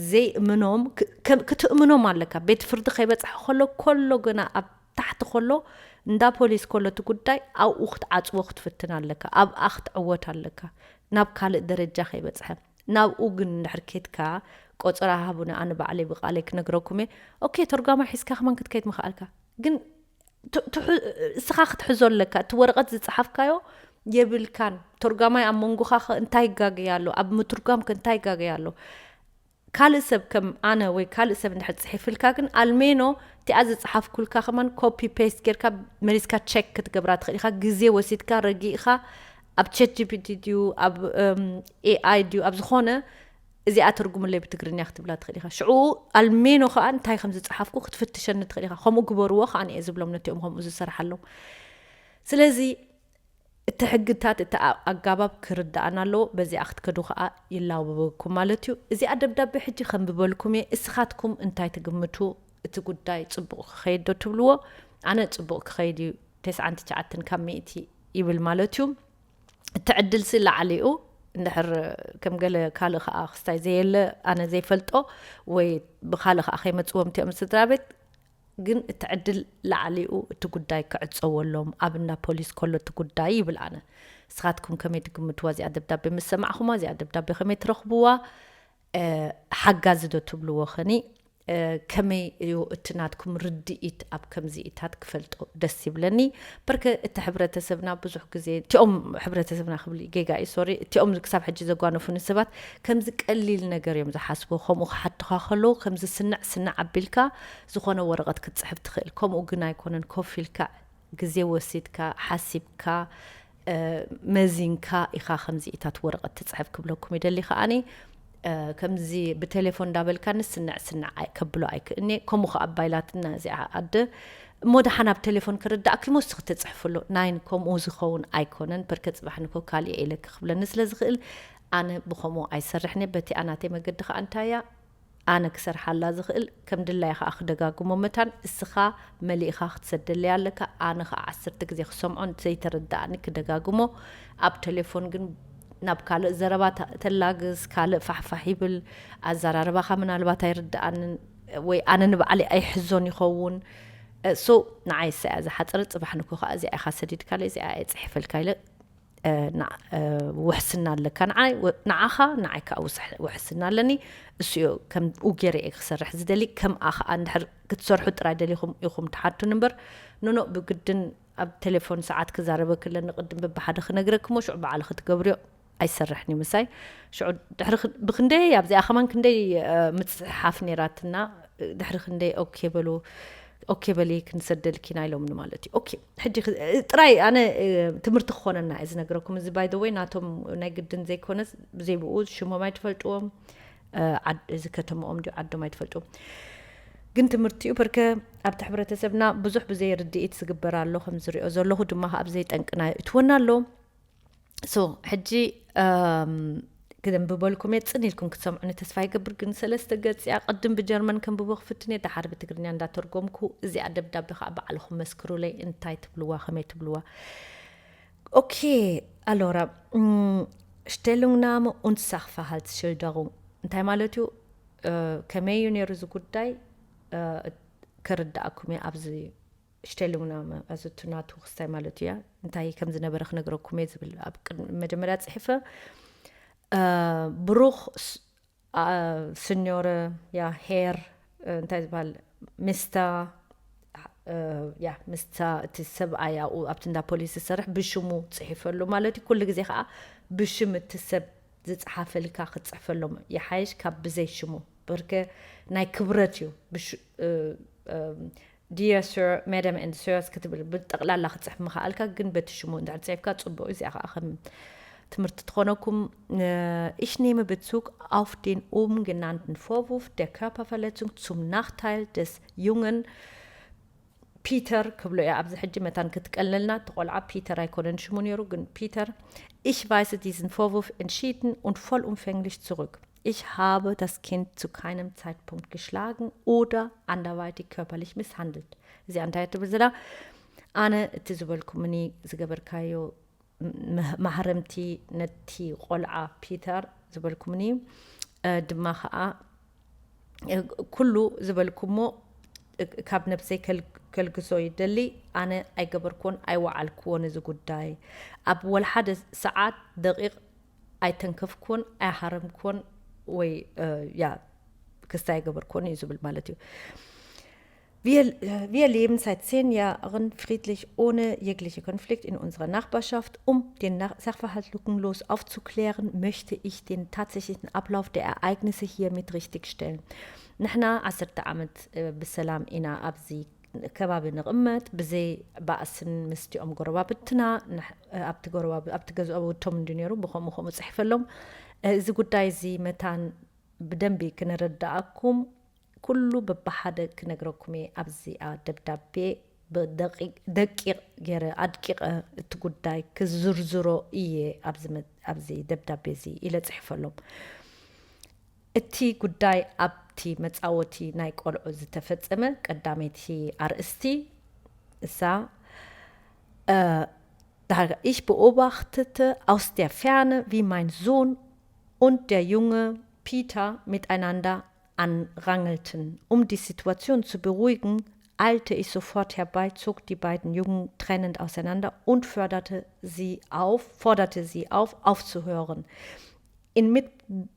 ዘይእምኖም ክ- ከም- ክትእምኖም ኣለካ። ቤት ፍርዲ ከይበጽሐ ከሎ ከሎ ገና ኣብ ታሕቲ ከሎ እንዳ ፖሊስ ከሎ እቲ ጉዳይ ኣብኡ ክትዓጽዎ ክትፍትን ኣለካ። ኣብኣ ክትዕወት ኣለካ። ናብ ካልእ ደረጃ ከይበጽሐ ናብኡ ግን እንድሕር ኬድካ ቆጸራ ሃቡኒ ኣነ ባዕለይ ብቃለይ ክነግረኩም እየ። ኦኬ ተርጓማይ ሒዝካ ከማን ክትከይድ ምኽኣልካ ግን ት- ትሑ- እስኻ ክትሕዞ ኣለካ። እቲ ወረቐት ዝጸሓፍካዮ የብልካን። ተርጓማይ ኣብ መንጎኻ ኸ እንታይ ይጋገይ ኣሎ? ኣብ ምትርጓም ከ እንታይ ይጋገይ ኣሎ? ካልእ ሰብ ከም ኣነ ወይ ካልእ ሰብ እንድሕር ጽሒፍልካ ግን ኣልሜኖ እቲኣ ዝጸሓፍኩልካ ከማን ኮፒ ፔስት ጌርካ መሊስካ ቸክ ክትገብራ ትኽእል ኢኻ። ግዜ ወሲድካ ረጊእኻ ኣብ ቸት ጂፒቲ ድዩ ኣብ ኤኣይ ድዩ ኣብ ዝኾነ እዚኣ ተርጉምለይ ብትግርኛ ክትብላ ትኽእል ኢኻ። ሽዑ ኣልሜኖ ከዓ እንታይ ከም ዝጸሓፍኩ ክትፍትሸኒ ትኽእል ኢኻ። ከምኡ ግበርዎ ከዓ እየ ዝብሎም ነቲኦም ከምኡ ዝሰርሓሎም። ስለዚ እቲ ሕግታት እቲ ኣ- ኣጋባብ ክርዳኣና ኣለዎ። በዚኣ ክትከዱ ከዓ ይላበበኩም ማለት እዩ። እዚኣ ደብዳቤ ሕጂ ከንብበልኩም እየ። እስኻትኩም እንታይ ትግምቱ? እቲ ጉዳይ ጽቡቕ ክኸይድ ዶ ትብልዎ? ኣነ ጽቡቕ ክኸይድ እዩ፣ ተስዓን ትሽዓተን ካብ ሚእቲ ይብል ማለት እዩ። እቲ ዕድልሲ ላዕሊኡ እንድሕር ከም ገለ ካልእ ከዓ ክስታይ ዘየለ ኣነ ዘይፈልጦ ወይ ብካልእ ከዓ ከይመፅዎም እቲኦም ስድራ ቤት ግን እቲ ዕድል ላዕሊኡ እቲ ጉዳይ ክዕፀወሎም ኣብ እንዳ ፖሊስ ከሎ እቲ ጉዳይ ይብል ኣነ። ንስኻትኩም ከመይ ትግምትዋ እዚኣ ደብዳቤ ምስ ሰማዕኹማ እዚኣ ደብዳቤ ከመይ ትረኽብዋ? ሓጋዚ ዶ ትብልዎ ኸኒ? ከመይ እዩ እቲ ናትኩም ርድኢት ኣብ ከምዚኢታት ክፈልጦ ደስ ይብለኒ። በርከ እቲ ሕብረተሰብና ብዙሕ ግዜ እቲኦም ሕብረተሰብና ክብል ጌጋ እዩ ሶሪ እቲኦም ክሳብ ሕጂ ዘጓነፉኒ ሰባት ከምዚ ቀሊል ነገር እዮም ዝሓስቡ። ከምኡ ክሓቱኻ ከለዉ ከምዚ ስንዕ ስንዕ ኣቢልካ ዝኾነ ወረቐት ክትፅሕፍ ትኽእል። ከምኡ ግን ኣይኮነን። ኮፍ ኢልካ ግዜ ወሲድካ ሓሲብካ መዚንካ ኢኻ ከምዚኢታት ወረቐት ትፅሕፍ ክብለኩም ይደሊ። ከዓኒ ከምዚ ብቴሌፎን እንዳበልካ ንስንዕ ስንዕ ከብሎ ኣይክእልኒ። ከምኡ ከዓ ኣባይላትና እዚኣ ኣደ እሞ ደሓን ኣብ ቴሌፎን ክርዳእኪ ሞስ ክትፅሕፍሎ ናይን ከምኡ ዝኸውን ኣይኮነን። በርከ ፅባሕ ንኮ ካሊእ ኢለ ክክብለኒ ስለ ዝኽእል ኣነ ብኸምኡ ኣይሰርሕኒ። በቲኣ ናተይ መገዲ ከዓ እንታይ እያ ኣነ ክሰርሓላ ዝኽእል ከም ድላየ ከዓ ክደጋግሞ መታን እስኻ መሊእኻ ክትሰደለይ ኣለካ። ኣነ ከዓ ዓሰርተ ግዜ ክሰምዖ ዘይተረዳእኒ ክደጋግሞ ኣብ ቴሌፎን ግን ናብ ካልእ ዘረባ ተላግስ ካልእ ፋሕፋሕ ይብል። ኣዘራርባኻ ምናልባት ኣይርድኣንን ወይ ኣነ ንባዕለይ ኣይሕዞን ይኸውን። ሶ ንዓይ እሳ እያ ዝሓፀረ። ፅባሕ ንኮ ከዓ እዚኣ ኢኻ ሰዲድካለይ እዚኣ እየ ፅሒፈልካ ኢለ ውሕስና ኣለካ ንዓይ ንዓኻ ንዓይ ከዓ ውሕስና ኣለኒ። እሱ እዩ ከም ኡጌር እየ ክሰርሕ ዝደሊ። ከምኣ ከዓ እንድሕር ክትሰርሑ ጥራይ ደሊኹም ኢኹም ትሓቱን እምበር ኖኖ ብግድን ኣብ ቴሌፎን ሰዓት ክዛረበ ክለኒ ቅድም ብብሓደ ክነግረክሞ ሽዑ ባዕልኺ ትገብርዮ ኣይሰርሕን እዩ ምሳይ። ሽዑ ድሕሪ ብክንደይ ኣብዚኣ ከማን ክንደይ ምፅሓፍ ነይራትና። ድሕሪ ክንደይ ኦኬ በሉ ኦኬ በሊ ክንሰደልኪ ኢና ኢሎምኒ ማለት እዩ። ኦኬ ሕጂ ጥራይ ኣነ ትምህርቲ ክኾነና እየ ዝነግረኩም። እዚ ባይ ወይ ናቶም ናይ ግድን ዘይኮነስ ብዘይብኡ ሽሞም ኣይትፈልጥዎም። እዚ ከተምኦም ድዩ ዓዶም ኣይትፈልጥዎም። ግን ትምህርቲ እዩ በርከ ኣብቲ ሕብረተሰብና ብዙሕ ብዘይ ርድኢት ዝግበር ኣሎ ከም ዝሪኦ ዘለኹ ድማ ካብ ዘይጠንቅና ይእትወና ኣሎ። ሶ ሕጂ ክደንብበልኩም እየ። ፅን ኢልኩም ክትሰምዑኒ ተስፋ ይገብር። ግን ሰለስተ ገፂ እያ። ቅድም ብጀርመን ከንብቦ ክፍትን እየ። ደሓር ብትግርኛ እንዳተርጎምኩ እዚኣ ደብዳቤ ከዓ ባዕልኹም መስክሩለይ። እንታይ ትብልዋ? ከመይ ትብልዋ? ኦኬ ኣሎራ Stellungnahme und Sachverhaltsschilderung እንታይ ማለት እዩ? ከመይ እዩ ነይሩ እዚ ጉዳይ ክርዳእኩም እየ ኣብዚ ሽተልውና ኣዘቱ ናቱ ክስታይ ማለት እያ እንታይ ከም ዝነበረ ክነግረኩም እየ ዝብል ኣብ መጀመርያ ፅሒፈ ብሩኽ ስኞረ ያ ሄር እንታይ ዝበሃል ምስታ ያ ምስታ እቲ ሰብኣይ ኣብኡ ኣብቲ እንዳ ፖሊስ ዝሰርሕ ብሽሙ ፅሒፈሉ ማለት እዩ። ኩሉ ግዜ ከዓ ብሽም እቲ ሰብ ዝጸሓፈልካ ክትጽሕፈሎም ይሓይሽ ካብ ብዘይ ሽሙ። ብርክ ናይ ክብረት እዩ። ብሽ-፣ እ፣ እ፣ Dear Sir, Madam and Sirs ክትብል ብጠቕላላ ክጽሕፍ ምኽኣልካ፣ ግን በቲ ሽሙ እንድሕር ጽሒፍካ ጽቡቕ እዩ። እዚኣ ከዓ ከም ትምህርቲ ትኾነኩም። Äh, ich nehme Bezug auf den oben genannten Vorwurf der Körperverletzung zum Nachteil des jungen Peter ክብሎ እያ ኣብዚ ሕጂ መታን ክትቀለልና። እቲ ቆልዓ ፒተር ኣይኮነን ሽሙ ነይሩ፣ ግን ፒተር። Ich weise diesen Vorwurf entschieden und vollumfänglich zurück. Ich habe das Kind zu keinem Zeitpunkt geschlagen oder anderweitig körperlich misshandelt. እዚኣ እንታይ ትብል ዘላ? ኣነ እቲ ዝበልኩምኒ ዝገበርካዮ ም-፣ ማህረምቲ ነቲ ቆልዓ ፒተር ዝበልኩምኒ፣ እ፣ ድማ ኸዓ፣ እ፣ ኩሉ ዝበልኩሞ፣ እ፣ ካብ ነብሰይ ከል-፣ ከልግሶ ይደሊ። ኣነ ኣይገበርኩዎን ኣይወዓልኩዎን እዚ ጉዳይ። ኣብ ወላ ሓደ ሰዓት ደቂቕ ኣይተንከፍኩዎን ኣይሃረምኩዎን ወይ፣ እ፣ ያ ክስታይ ኣይገበርኩዎን እዩ ዝብል ማለት እዩ። Wir, äh, wir leben seit zehn Jahren friedlich, ohne jegliche Konflikt in unserer Nachbarschaft. Um den Nach-, Sachverhalt lückenlos aufzuklären, möchte ich den tatsächlichen Ablauf der Ereignisse hiermit richtigstellen. ንሕና ዓሰርተ ዓመት፣ እ፣ ብሰላም ኢና ኣብዚ ከባቢ ንቕመጥ፣ ብዘይ ባእስን ምስቲኦም ጎረባብትና። ንሕ-፣ እ፣ ኣብቲ ጎረባብ-፣ ኣብቲ ገዝኦም ውቶም እንዲ ነይሩ፣ ብኸምኡ ከምኡ ጽሒፈሎም። እ፣ እዚ ጉዳይ እዚ መታን ብደንቢ ክነረዳኣኩም ኩሉ በብሓደ ክነግረኩም እየ። ኣብዚኣ ደብዳቤ ብደቂ-፣ ደቂቕ ገይረ ኣድቂቐ እቲ ጉዳይ ክዝርዝሮ እየ ኣብዚ መ-፣ ኣብዚ ደብዳቤ እዚ ኢለ ጽሒፈሎም። እቲ ጉዳይ ኣብቲ መጻወቲ ናይ ቆልዑ ዝተፈጸመ ቀዳመይቲ ኣርእስቲ እሳ፣ እ፣ ዳርጋ፣ ich beobachtete aus der Ferne, wie mein Sohn und der junge Peter miteinander anrangelten. Um die Situation zu beruhigen, eilte ich sofort herbei, zog die beiden Jungen trennend auseinander und förderte sie auf, forderte sie auf, aufzuhören. In mit-,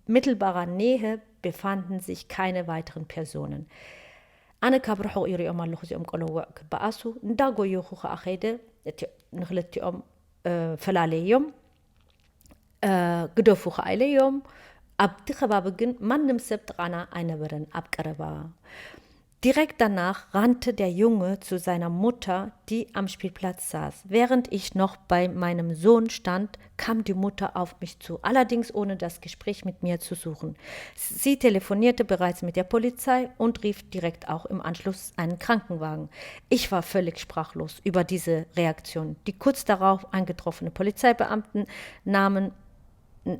mittelbarer Nähe befanden sich keine weiteren Personen. ኣነ ካብ ርሑቕ ይሪኦም ኣለኹ እዚኦም ቆለውዕ ክበኣሱ። እንዳጎየኹ ኸዓ ኸይደ፣ እቲ ንክልቲኦም፣ እ፣ ፈላለዮም። እ፣ ግደፉ ኸዓ ኢለዮም። ኣብቲ ከባቢ ግን ማንም ሰብ ጥቓና ኣይነበረን ኣብ ቀረባ። Direkt danach rannte der Junge zu seiner Mutter, die am Spielplatz saß. Während ich noch bei meinem Sohn stand, kam die Mutter auf mich zu, allerdings ohne das Gespräch mit mir zu suchen. Sie telefonierte bereits mit der Polizei und rief direkt auch im Anschluss einen Krankenwagen. Ich war völlig sprachlos über diese Reaktion. Die kurz darauf eingetroffenen Polizeibeamten nahmen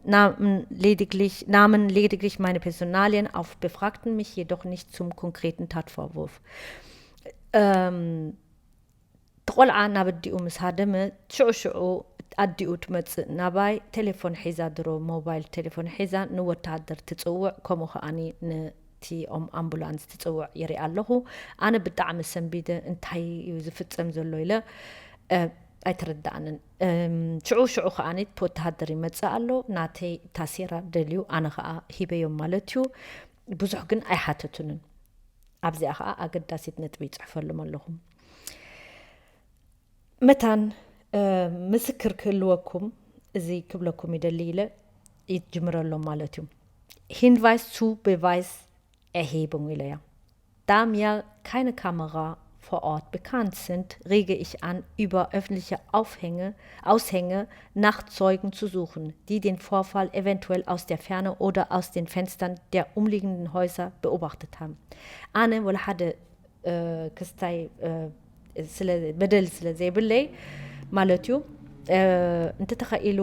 nahmen lediglich, nahmen lediglich meine Personalien auf, befragten mich jedoch nicht zum konkreten Tatvorwurf. Ähm, እቲ ቆልዓ ናብ ኣዲኡ ምስ ሃደመ፣ ሽዑ ሽዑ ኣዲኡ ትመጽእ ናባይ። ቴሌፎን ሒዛ፣ ድሮ ሞባይል ቴሌፎን ሒዛ ንወተሃደር ትጽውዕ፣ ከምኡ ከኣኒ ነቲኦም ኣምቡላንስ ትጽውዕ ይርኢ ኣለኹ። ኣነ ብጣዕሚ ሰንቢደ፣ እንታይ እዩ ዝፍጸም ዘሎ ኢለ፣ እ፣ ኣይተረዳኣንን። እም፣ ሽዑ ሽዑ ከኣኒ እቲ ወተሃደር ይመጽእ ኣሎ፣ ናተይ ታሴራ ደልዩ፣ ኣነ ከኣ ሂበዮም ማለት እዩ። ብዙሕ ግን ኣይሓተቱንን። ኣብዚኣ ከኣ ኣገዳሲት ነጥቢ ይጽሕፈሎም ኣለኹ። መታን፣ እ፣ ምስክር ክህልወኩም፣ እዚ ክብለኩም ይደሊ ኢለ ይጅምረሎም ማለት እዩ። Hinweis zu Beweiserhebung ኢለያ። Da mir keine Kamera vor Ort bekannt sind, rege ich an, über öffentliche Aufhänge, Aushänge nach Zeugen zu suchen, die den Vorfall eventuell aus der Ferne oder aus den Fenstern der umliegenden Häuser beobachtet haben. ኣነ ወላ ሓደ፣ እ፣ ክስታይ፣ እ፣ ስለ፣ በደል ስለ ዘይብለይ ማለት እዩ። እ፣ እንተተኸኢሉ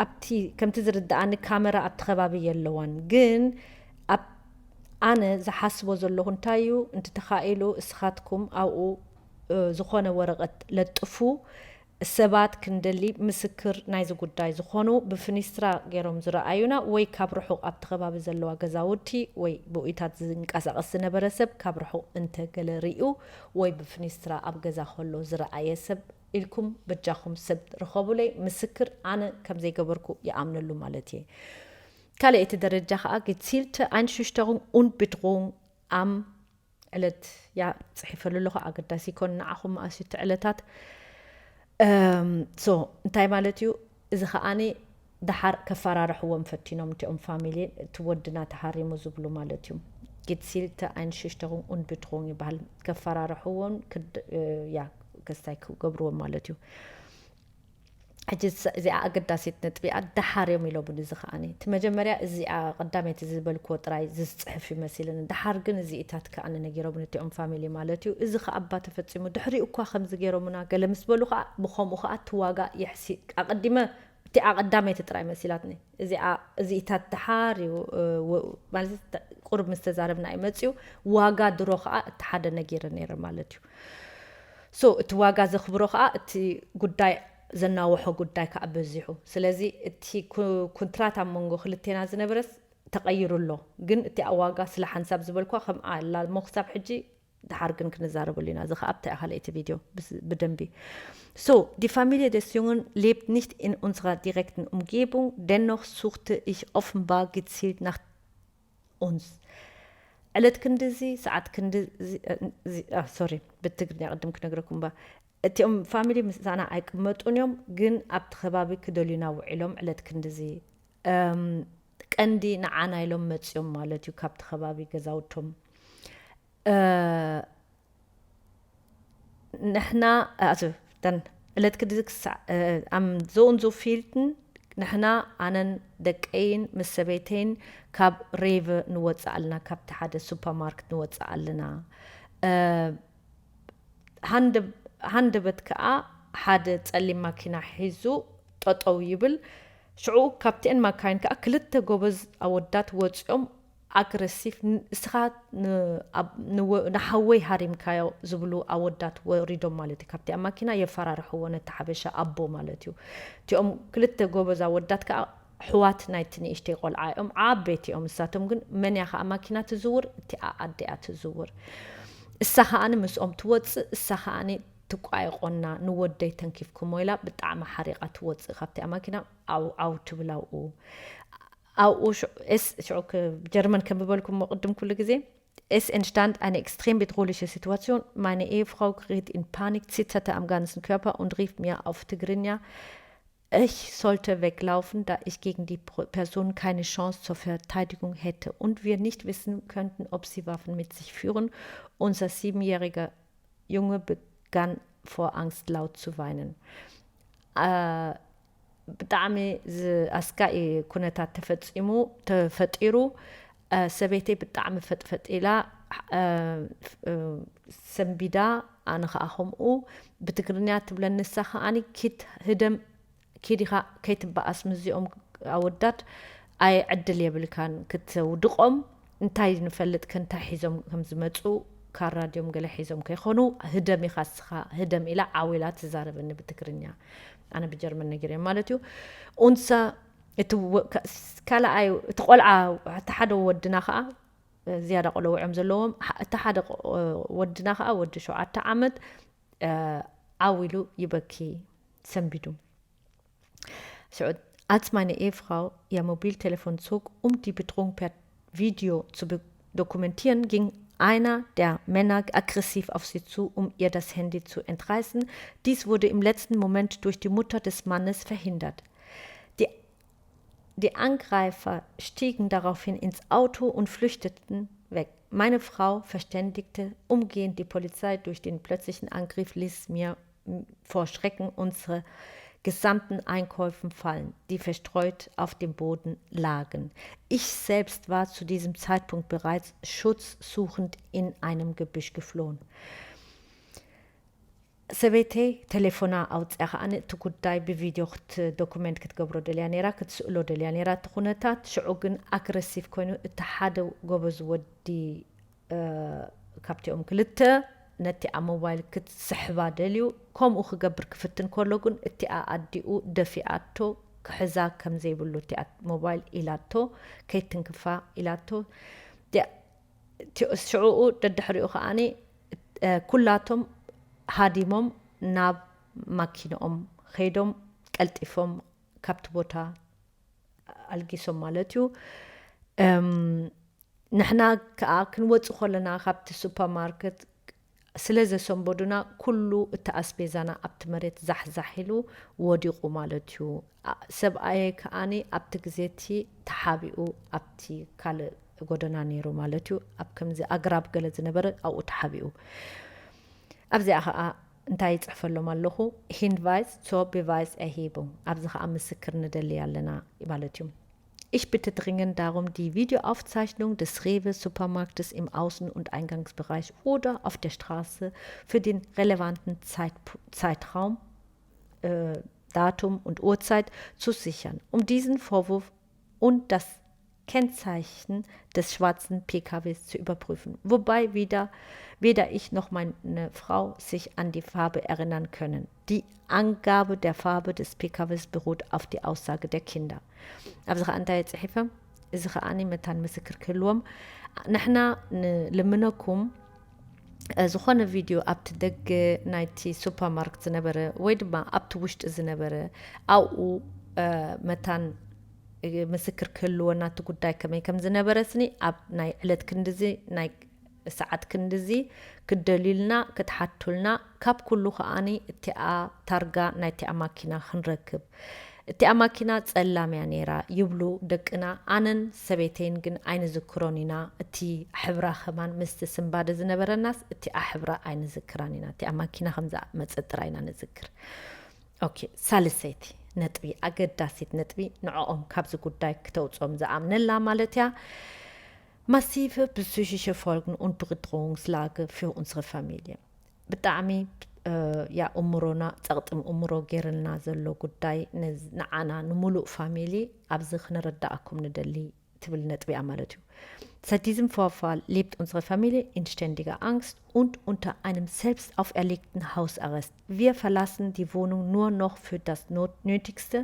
ኣብቲ፣ ከምቲ ዝርድኣኒ ካሜራ ኣብቲ ከባቢ የለዋን፣ ግን ኣብ፣ ኣነ ዝሓስቦ ዘለኹ እንታይ እዩ፣ እንተተኻኢሉ እስኻትኩም ኣብኡ፣ እ፣ ዝኾነ ወረቐት ለጥፉ፣ ሰባት ክንደሊ ምስክር ናይዚ ጉዳይ ዝኾኑ ብፍኒስትራ ገይሮም ዝረኣዩና ወይ ካብ ርሑቕ ኣብቲ ከባቢ ዘለዋ ገዛውቲ ወይ ብኡይታት ዝንቀሳቐስ ዝነበረ ሰብ ካብ ርሑቕ እንተ ገለ ርእዩ ወይ ብፍኒስትራ ኣብ ገዛ ከሎ ዝረኣየ ሰብ ኢልኩም በጃኹም ሰብ ርኸቡለይ። ምስክር ኣነ ከም ዘይገበርኩ ይኣምነሉ ማለት እየ። ካልኣይቲ ደረጃ ከኣ gezielte Einschüchterung und Bedrohung am ዕለት እያ ጽሒፈሉ ኣለኹ። ኣገዳሲ ይኮን ንዓኹም መኣስ እዩ እቲ ዕለታት። እም፣ ሶ፣ እንታይ ማለት እዩ? እዚ ከኣኒ ደሓር ከፈራርሕዎም ፈቲኖም እቲኦም ፋሚሊ፣ እቲ ወድና ተሃሪሙ ዝብሉ ማለት እዩ። Gezielte Einschüchterung und Bedrohung ይበሃል። ከፈራርሕዎን ክድ- ያ ክስታይ ክገብርዎም ማለት እዩ። ሕጂ እዚኣ ኣገዳሲት ነጥቢ እያ። ደሓር እዮም ኢሎምኒ። እዚ ከዓኒ እቲ መጀመርያ እዚኣ ቀዳመይቲ ዝበልክዎ ጥራይ ዝፅሕፍ ይመስልን፣ ደሓር ግን እዚኢታት ከዓኒ ነጊሮምኒ እቲኦም ፋሚሊ ማለት እዩ። እዚ ከኣ እባ ተፈፂሙ ድሕሪኡ እኳ ከምዚ ገይሮምና ገለ ምስ በሉ ከኣ ብኸምኡ ከኣ እቲ ዋጋ ይሕሲ ኣቀዲመ እቲኣ ቀዳመይቲ ጥራይ መሲላትኒ። እዚኣ እዚኢታት ደሓር እዩ ማለት ቁርብ ምስ ተዛረብና እዩ መፅዩ። ዋጋ ድሮ ከኣ እቲ ሓደ ነጊረ ነይረ ማለት እዩ። So እቲ ዋጋ ዘኽብሮ ከኣ እቲ ጉዳይ ዘናወሖ ጉዳይ ከኣ በዚሑ። ስለዚ እቲ ኩንትራት ኣብ መንጎ ክልቴና ዝነበረስ ተቐይሩ ኣሎ። ግን እቲኣ ዋጋ ስለ ሓንሳብ ዝበልኳ ከምኣ ኣላ እሞ ክሳብ ሕጂ ደሓር ግን ክንዛረበሉ ኢና። እዚ ከኣ ኣብታ ካልኣይቲ ቪድዮ ብደንቢ። So die Familie des Jungen lebt nicht in unserer direkten Umgebung, dennoch suchte ich offenbar gezielt nach uns. ዕለት ክንድዚ ሰዓት ክንድዚ፣ ሶሪ፣ ብትግርኛ ቅድም ክነግረኩም ባ። እቲኦም ፋሚሊ ምሳና ኣይቅመጡን እዮም፣ ግን ኣብቲ ከባቢ ክደልዩና ውዒሎም ዕለት ክንድዚ ቀንዲ ንዓና ኢሎም መፅዮም ማለት እዩ። ካብቲ ከባቢ ገዛውቶም ንሕና፣ also dann ዕለት ክድዚ ክሳዕ am so und so vielten ንሕና ኣነን ደቀይን ምስ ሰበይተይን ካብ ሬቨ ንወፅእ ኣለና፣ ካብቲ ሓደ ሱፐርማርክት ንወፅእ ኣለና። ሃንደበት ከዓ ሓደ ፀሊም ማኪና ሒዙ ጠጠው ይብል። ሽዑ ካብቲአን ማካይን ከዓ ክልተ ጎበዝ ኣወዳት ወፂኦም ኣግረሲቭ እስኻ ንሓወይ ሃሪምካዮ ዝብሉ ኣወዳት ወሪዶም ማለት እዩ። ካብቲ ኣብ ማኪና የፈራርሕዎ ነቲ ሓበሻ ኣቦ ማለት እዩ። እቲኦም ክልተ ጎበዝ ኣወዳት ከዓ ኣሕዋት ናይቲ ንእሽተይ ቆልዓ እዮም፣ ዓበይቲ እዮም። እሳቶም ግን መን እያ ከዓ ማኪና ትዝውር? እቲኣ ኣደ እያ ትዝውር። እሳ ከዓኒ ምስኦም ትወፅእ፣ እሳ ከዓኒ ትቋየቆና፣ ንወደይ ተንኪፍኩሞ ኢላ ብጣዕሚ ሓሪቓ ትወፅእ ካብቲ ኣብ ማኪና ዓው ዓው ትብል ኣብኡ። ኣብኡ ሽዑ ጀርመን ከም ዝበልኩሞ ቅድም ኩሉ ግዜ Es entstand eine extrem bedrohliche Situation. Meine Ehefrau geriet in Panik, zitterte am ganzen Körper und rief mir auf Tigrinya, ich sollte weglaufen, da ich gegen die Person keine Chance zur Verteidigung hätte und wir nicht wissen könnten, ob sie Waffen mit sich führen. Unser siebenjähriger Junge begann vor Angst laut zu weinen. ብጣዕሚ ኣስጋኢ ኩነታት ተፈፂሙ ተፈጢሩ። ሰበይተይ ብጣዕሚ ፈጥፈጥ ኢላ ሰንቢዳ፣ ኣነ ከዓ ከምኡ። ብትግርኛ ትብለኒ ንሳ ከዓኒ፣ ኪድ ህደም፣ ኪድ ኢኻ ከይትበኣስ ምስዚኦም ኣወዳት ኣይ ዕድል የብልካን ክትውድቖም። እንታይ ንፈልጥ ከ እንታይ ሒዞም ከም ዝመፁ፣ ካራ ድዮም ገለ ሒዞም ከይኾኑ፣ ህደም ኢኻ እስኻ ህደም ኢላ ዓው ኢላ ትዛረበኒ ብትግርኛ። ኣነ ብጀርመን ነጊረዮም ማለት እዩ። ኡንሳ እቲ ካልኣይ እቲ ቆልዓ እቲ ሓደ ወድና ከዓ ዝያዳ ቆለውዕ እዮም ዘለዎም። እቲ ሓደ ወድና ከዓ ወዲ ሸውዓተ ዓመት ዓው ኢሉ ይበኪ ሰንቢዱ። So, als meine Ehefrau ihr Mobiltelefon zog, um die Bedrohung per Video zu dokumentieren, ging einer der Männer aggressiv auf sie zu, um ihr das Handy zu entreißen. Dies wurde im letzten Moment durch die Mutter des Mannes verhindert. Die, die Angreifer stiegen daraufhin ins Auto und flüchteten weg. Meine Frau verständigte umgehend die Polizei. Durch den plötzlichen Angriff ließ mir vor Schrecken unsere gesamten Einkäufen fallen, die verstreut auf dem Boden lagen. Ich selbst war zu diesem Zeitpunkt bereits schutzsuchend in einem Gebüsch geflohen. ሰበይተይ ቴሌፎና ኣውፅያ ከዓኒ እቲ ጉዳይ ብቪድዮ ክትዶኩመንት ክትገብሮ ደልያ ነይራ፣ ክትስእሎ ደልያ ነይራ እቲ ኩነታት። ሽዑ ግን ኣግረሲቭ ኮይኑ እቲ ሓደ ጎበዝ ወዲ ካብቲኦም ክልተ ነቲኣ ሞባይል ክትስሕባ ደልዩ ከምኡ ክገብር ክፍትን ከሎ ግን እቲኣ ኣዲኡ ደፊኣቶ፣ ክሕዛ ከም ዘይብሉ እቲኣ ሞባይል ኢላቶ፣ ከይትንክፋ ኢላቶ። ሽዑኡ ደድሕሪኡ ከዓኒ ኩላቶም ሃዲሞም ናብ ማኪንኦም ከይዶም ቀልጢፎም ካብቲ ቦታ ኣልጊሶም ማለት እዩ። ንሕና ከዓ ክንወፅእ ከለና ካብቲ ሱፐርማርኬት ስለ ዘሰንበዱና ኩሉ እቲ ኣስቤዛና ኣብቲ መሬት ዛሕዛሕ ኢሉ ወዲቑ ማለት እዩ። ሰብኣየ ከኣኒ ኣብቲ ግዜ እቲ ተሓቢኡ ኣብቲ ካልእ ጎደና ነይሩ ማለት እዩ። ኣብ ከምዚ ኣግራብ ገለ ዝነበረ ኣብኡ ተሓቢኡ። ኣብዚኣ ኸኣ እንታይ ይጽሕፈሎም ኣለኹ? Hinweis zur Beweiserhebung። ኣብዚ ኸኣ ምስክር ንደሊ ኣለና ማለት እዩ። Ich bitte dringend darum, die Videoaufzeichnung des Rewe-Supermarktes im Außen- und Eingangsbereich oder auf der Straße für den relevanten Zeit, Zeitraum, äh, Datum und Uhrzeit zu sichern, um diesen Vorwurf und das Kennzeichen des schwarzen P K Ws zu überprüfen, wobei weder, weder ich noch meine Frau sich an die Farbe erinnern können. Die Angabe der Farbe des P K Ws beruht auf die Aussage der Kinder. ኣብዚ ኸዓ እንታይ ጽሒፈ? እዚ ኸዓ መታን ምስክር ክህልዎም ንሕና ንልምነኩም ዝኾነ ቪድዮ ኣብቲ ደገ ናይቲ ሱፐርማርክት ዝነበረ ወይ ድማ ኣብቲ ውሽጢ ዝነበረ ኣብኡ መታን ምስክር ክህልወና እቲ ጉዳይ ከመይ ከም ዝነበረ ስኒ ኣብ ናይ ዕለት ክንድዚ ናይ ሰዓት ክንድዚ ክትደልዩልና ክትሓቱልና ካብ ኩሉ ከኣኒ እቲኣ ታርጋ ናይቲኣ ማኪና ክንረክብ። እቲኣ ማኪና ጸላም እያ ነይራ ይብሉ ደቅና። ኣነን ሰበይተይን ግን ኣይንዝክሮን ኢና። እቲ ሕብራ ከማን ምስቲ ስንባደ ዝነበረናስ እቲኣ ሕብራ ኣይንዝክራን ኢና። እቲኣ ማኪና ከም ዝመጸት ጥራይ ኢና ንዝክር። ኦኬ፣ ሳልሰይቲ ነጥቢ፣ ኣገዳሲት ነጥቢ፣ ንዕኦም ካብዚ ጉዳይ ክተውጽኦም ዝኣምነላ ማለት እያ። Massive psychische Folgen und Bedrohungslage für unsere Familie. ብጣዕሚ ያ እምሮና ጸቕጢ እምሮ ገይርልና ዘሎ ጉዳይ ንዓና ንሙሉእ ፋሚሊ ኣብዚ ክነረዳኣኩም ንደሊ ትብል ነጥቢ እያ ማለት እዩ። Seit diesem Vorfall lebt unsere Familie in ständiger Angst und unter einem selbst auferlegten Hausarrest. Wir verlassen die Wohnung nur noch für das Not- Nötigste.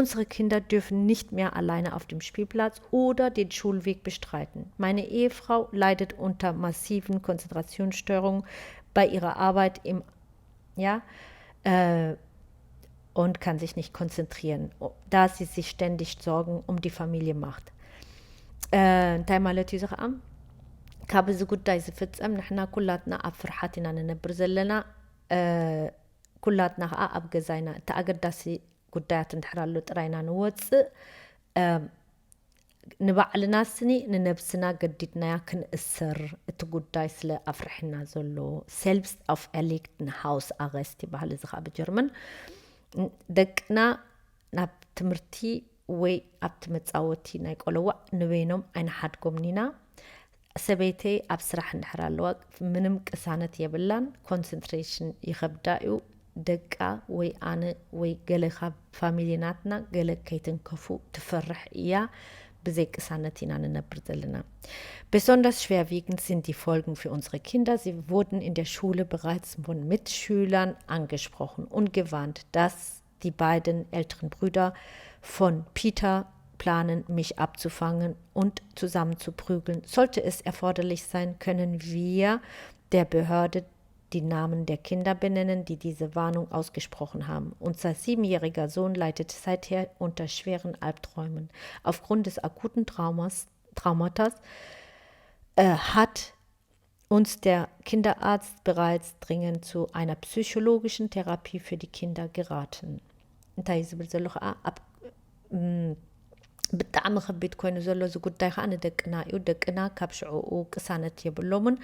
Unsere Kinder dürfen nicht mehr alleine auf dem Spielplatz oder den Schulweg bestreiten. Meine Ehefrau leidet unter massiven Konzentrationsstörungen bei ihrer Arbeit im, ja, äh, und kann sich nicht konzentrieren, da sie sich ständig Sorgen um die Familie macht. እንታይ ማለት እዩ እዚ ከዓ? ካብ እዚ ጉዳይ ዝፍጸም ንሕና ኩላትና ኣብ ፍርሓት ኢና ንነብር ዘለና። ኩላትና ከዓ ኣብ ገዛ ኢና። እቲ ኣገዳሲ ጉዳያት እንድሕር ኣሎ ጥራይ ኢና ንወፅእ። ንባዕልና ስኒ ንነብስና ገዲድናያ ክንእሰር እቲ ጉዳይ ስለ ኣፍርሕና ዘሎ። Selbst auferlegten Hausarrest ይበሃል እዚ ከዓ ብጀርመን። ደቅና ናብ ትምህርቲ ወይ ኣብቲ መጻወቲ ናይ ቆለዋዕ ንበይኖም ኣይንሓድጎምን ኢና። ሰበይተይ ኣብ ስራሕ እንድሕር ኣለዋ ምንም ቅሳነት የብላን። ኮንሰንትሬሽን ይኸብዳ እዩ። ደቃ ወይ ኣነ ወይ ገለ ካብ ፋሚሊ ናትና ገለ ከይትንከፉ ትፈርሕ እያ። ብዘይ ቅሳነት ኢና ንነብር ዘለና። Besonders schwerwiegend sind die Folgen für unsere Kinder. Sie wurden in der Schule bereits von Mitschülern angesprochen und gewarnt, dass die beiden älteren Brüder von Peter planen, mich abzufangen und zusammen zu prügeln. Sollte es erforderlich sein, können wir der Behörde die Namen der Kinder benennen, die diese Warnung ausgesprochen haben. Unser siebenjähriger Sohn leidet seither unter schweren Albträumen. Aufgrund des akuten Traumas, Traumatas äh, hat uns der Kinderarzt bereits dringend zu einer psychologischen Therapie für die Kinder geraten. እንታይ እዩ ዝብል ዘሎ ከዓ ኣብ ብጣዕሚ ከቢድ ኮይኑ ዘሎ እዚ ጉዳይ ከዓ ንደቅና እዩ። ደቅና ካብ ሽዕኡ ቅሳነት የብሎምን።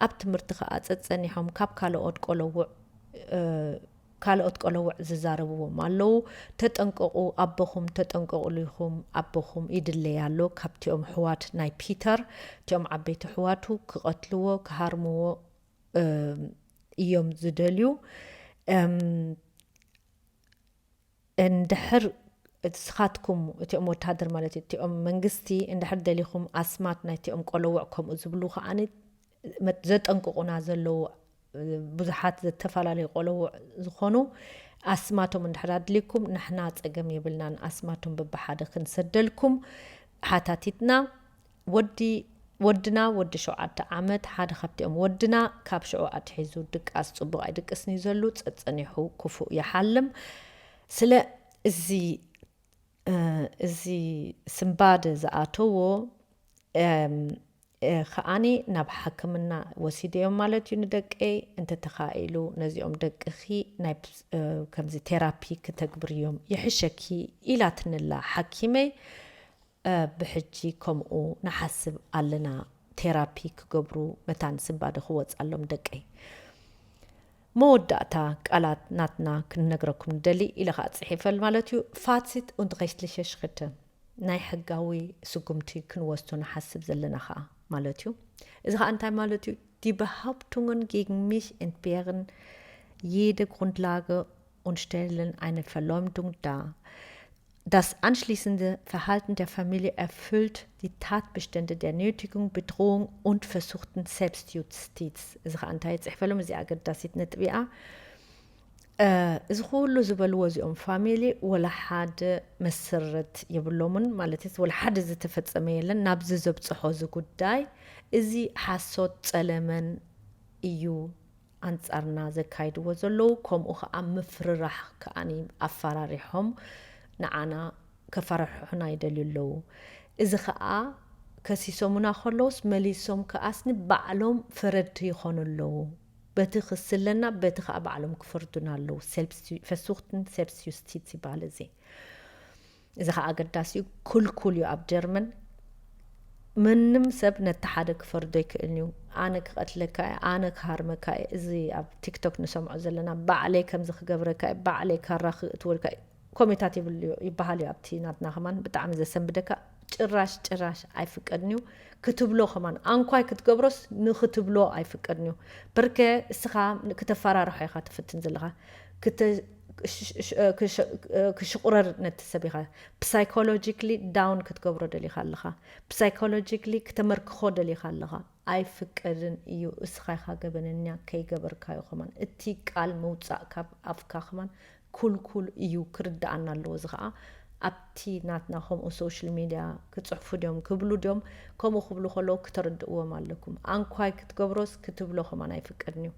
ኣብ ትምህርቲ ከዓ ጸጸኒሖም ካብ ካልኦት ቆለውዕ ካልኦት ቆለውዕ ዝዛረብዎም ኣለዉ። ተጠንቀቑ ኣቦኹም ተጠንቀቑሉ ኢኹም ኣቦኹም ይድለይ ኣሎ ካብቲኦም ኣሕዋት ናይ ፒተር። እቲኦም ዓበይቲ ኣሕዋቱ ክቐትልዎ ክሃርምዎ እዮም ዝደልዩ። እንድሕር ንስኻትኩም እቲኦም ወታደር ማለት እዩ እቲኦም መንግስቲ እንድሕር ደሊኹም ኣስማት ናይቲኦም ቆለውዕ ከምኡ ዝብሉ ከዓኒ ዘጠንቅቑና ዘለዉ ብዙሓት ዝተፈላለዩ ቆለውዕ ዝኾኑ ኣስማቶም እንድሕር ኣድልይኩም ንሕና ፀገም የብልናን ኣስማቶም በብሓደ ክንሰደልኩም ሓታቲትና። ወዲ ወድና ወዲ ሸውዓተ ዓመት ሓደ ካብቲኦም ወድና ካብ ሽዑ ኣትሒዙ ድቃስ ፅቡቕ ኣይድቅስን እዩ ዘሉ ፀፀኒሑ ክፉእ ይሓልም። ስለ እዚ እዚ ስንባደ ዝኣተዎ ከዓኒ ናብ ሓክምና ወሲደዮም ማለት እዩ ንደቀይ። እንተተኻኢሉ ነዚኦም ደቅኺ ናይ ከምዚ ቴራፒ ክተግብርዮም ይሕሸኪ ኢላትንላ ሓኪመይ። ብሕጂ ከምኡ ንሓስብ ኣለና፣ ቴራፒ ክገብሩ መታን ስንባደ ክወፅኣሎም ደቀይ። መወዳእታ ቃላት ናትና ክንነግረኩም ንደሊ ኢለ ከዓ ፅሒፈል ማለት እዩ። ፋሲት und rechtliche Schritte፣ ናይ ሕጋዊ ስጉምቲ ክንወስዶ ንሓስብ ዘለና ከዓ ማለት እዩ። እዚ ከዓ እንታይ ማለት እዩ? Die Behauptungen gegen mich entbehren jede Grundlage und stellen eine Verleumdung dar. Das anschliessende Verhalten der Familie erfüllt die Tatbestände der Nötigung, Bedrohung und versuchten Selbstjustiz. እዚ ከዓ እንታይ ይፅሕፈሎም? እዚ ኣገዳሲት ነጥቢ እያ። እዚ ኩሉ ዝበልዎ እዚኦም ፋሚሊ ወላ ሓደ መሰረት የብሎምን ማለት እዩ። ወላ ሓደ ዝተፈጸመ የለን ናብዚ ዘብፅሖ እዚ ጉዳይ። እዚ ሓሶት ጸለመን እዩ ኣንጻርና ዘካይድዎ ዘለዉ። ከምኡ ከዓ ምፍርራሕ ከዓኒ ኣፈራሪሖም ንዓና ከፈራርሑና ይደልዩ ኣለዉ። እዚ ከዓ ከሲሶሙና ከለውስ መሊሶም ከኣስ ንባዕሎም ፈረድቲ ይኾኑ ኣለዉ። በቲ ክሲ ኣለና፣ በቲ ከዓ ባዕሎም ክፈርዱና ኣለዉ። Selbst-፣ versuchten Selbstjustiz ይበሃል እዚ። እዚ ከዓ ኣገዳሲ እዩ። ክልኩል እዩ ኣብ ጀርመን። ምንም ሰብ ነቲ ሓደ ክፈርዶ ኣይክእልን እዩ። ኣነ ክቐትለካ እየ፣ ኣነ ክሃርመካ እየ። እዚ ኣብ ቲክቶክ ንሰምዖ ዘለና፣ ባዕለይ ከምዚ ክገብረካ እየ፣ ባዕለይ ካራ ክእትወልካ እየ። ኮሜታት ይብሉ እዩ፣ ይበሃል እዩ ኣብቲ ናትና ከማን። ብጣዕሚ ዘሰንብደካ፣ ጭራሽ ጭራሽ ኣይፍቀድን እዩ ክትብሎ ከማን። ኣንኳይ ክትገብሮስ ንክትብሎ ኣይፍቀድን እዩ። ብርከ እስኻ ክተፈራርሖ ኢኻ ትፍትን ዘለኻ። ክተ-፣ ክሽ-፣ ክሽ-፣ ክሽ-፣ ክሽቑረር ነቲ ሰብ ኢኻ። Psychologically down ክትገብሮ ደሊኻ ኣለኻ። Psychologically ክተመርክኾ ደሊኻ ኣለኻ። ኣይፍቀድን እዩ። እስኻ ኢኻ ገበነኛ፣ ከይገበርካዮ ከማን። እቲ ቃል ምውጻእ ካብ ኣፍካ ከማን ኩልኩል እዩ፣ ክርድኣና ኣለዎ። እዚ ኸኣ ኣብቲ ናትና ከምኡ ሶሻል ሚድያ ክጽሕፉ ድዮም፣ ክብሉ ድዮም፣ ከምኡ ክብሉ ከለዉ ክተርድእዎም ኣለኩም። ኣንኳይ ክትገብሮስ ክትብሎ ከማን ኣይፍቀድን እዩ።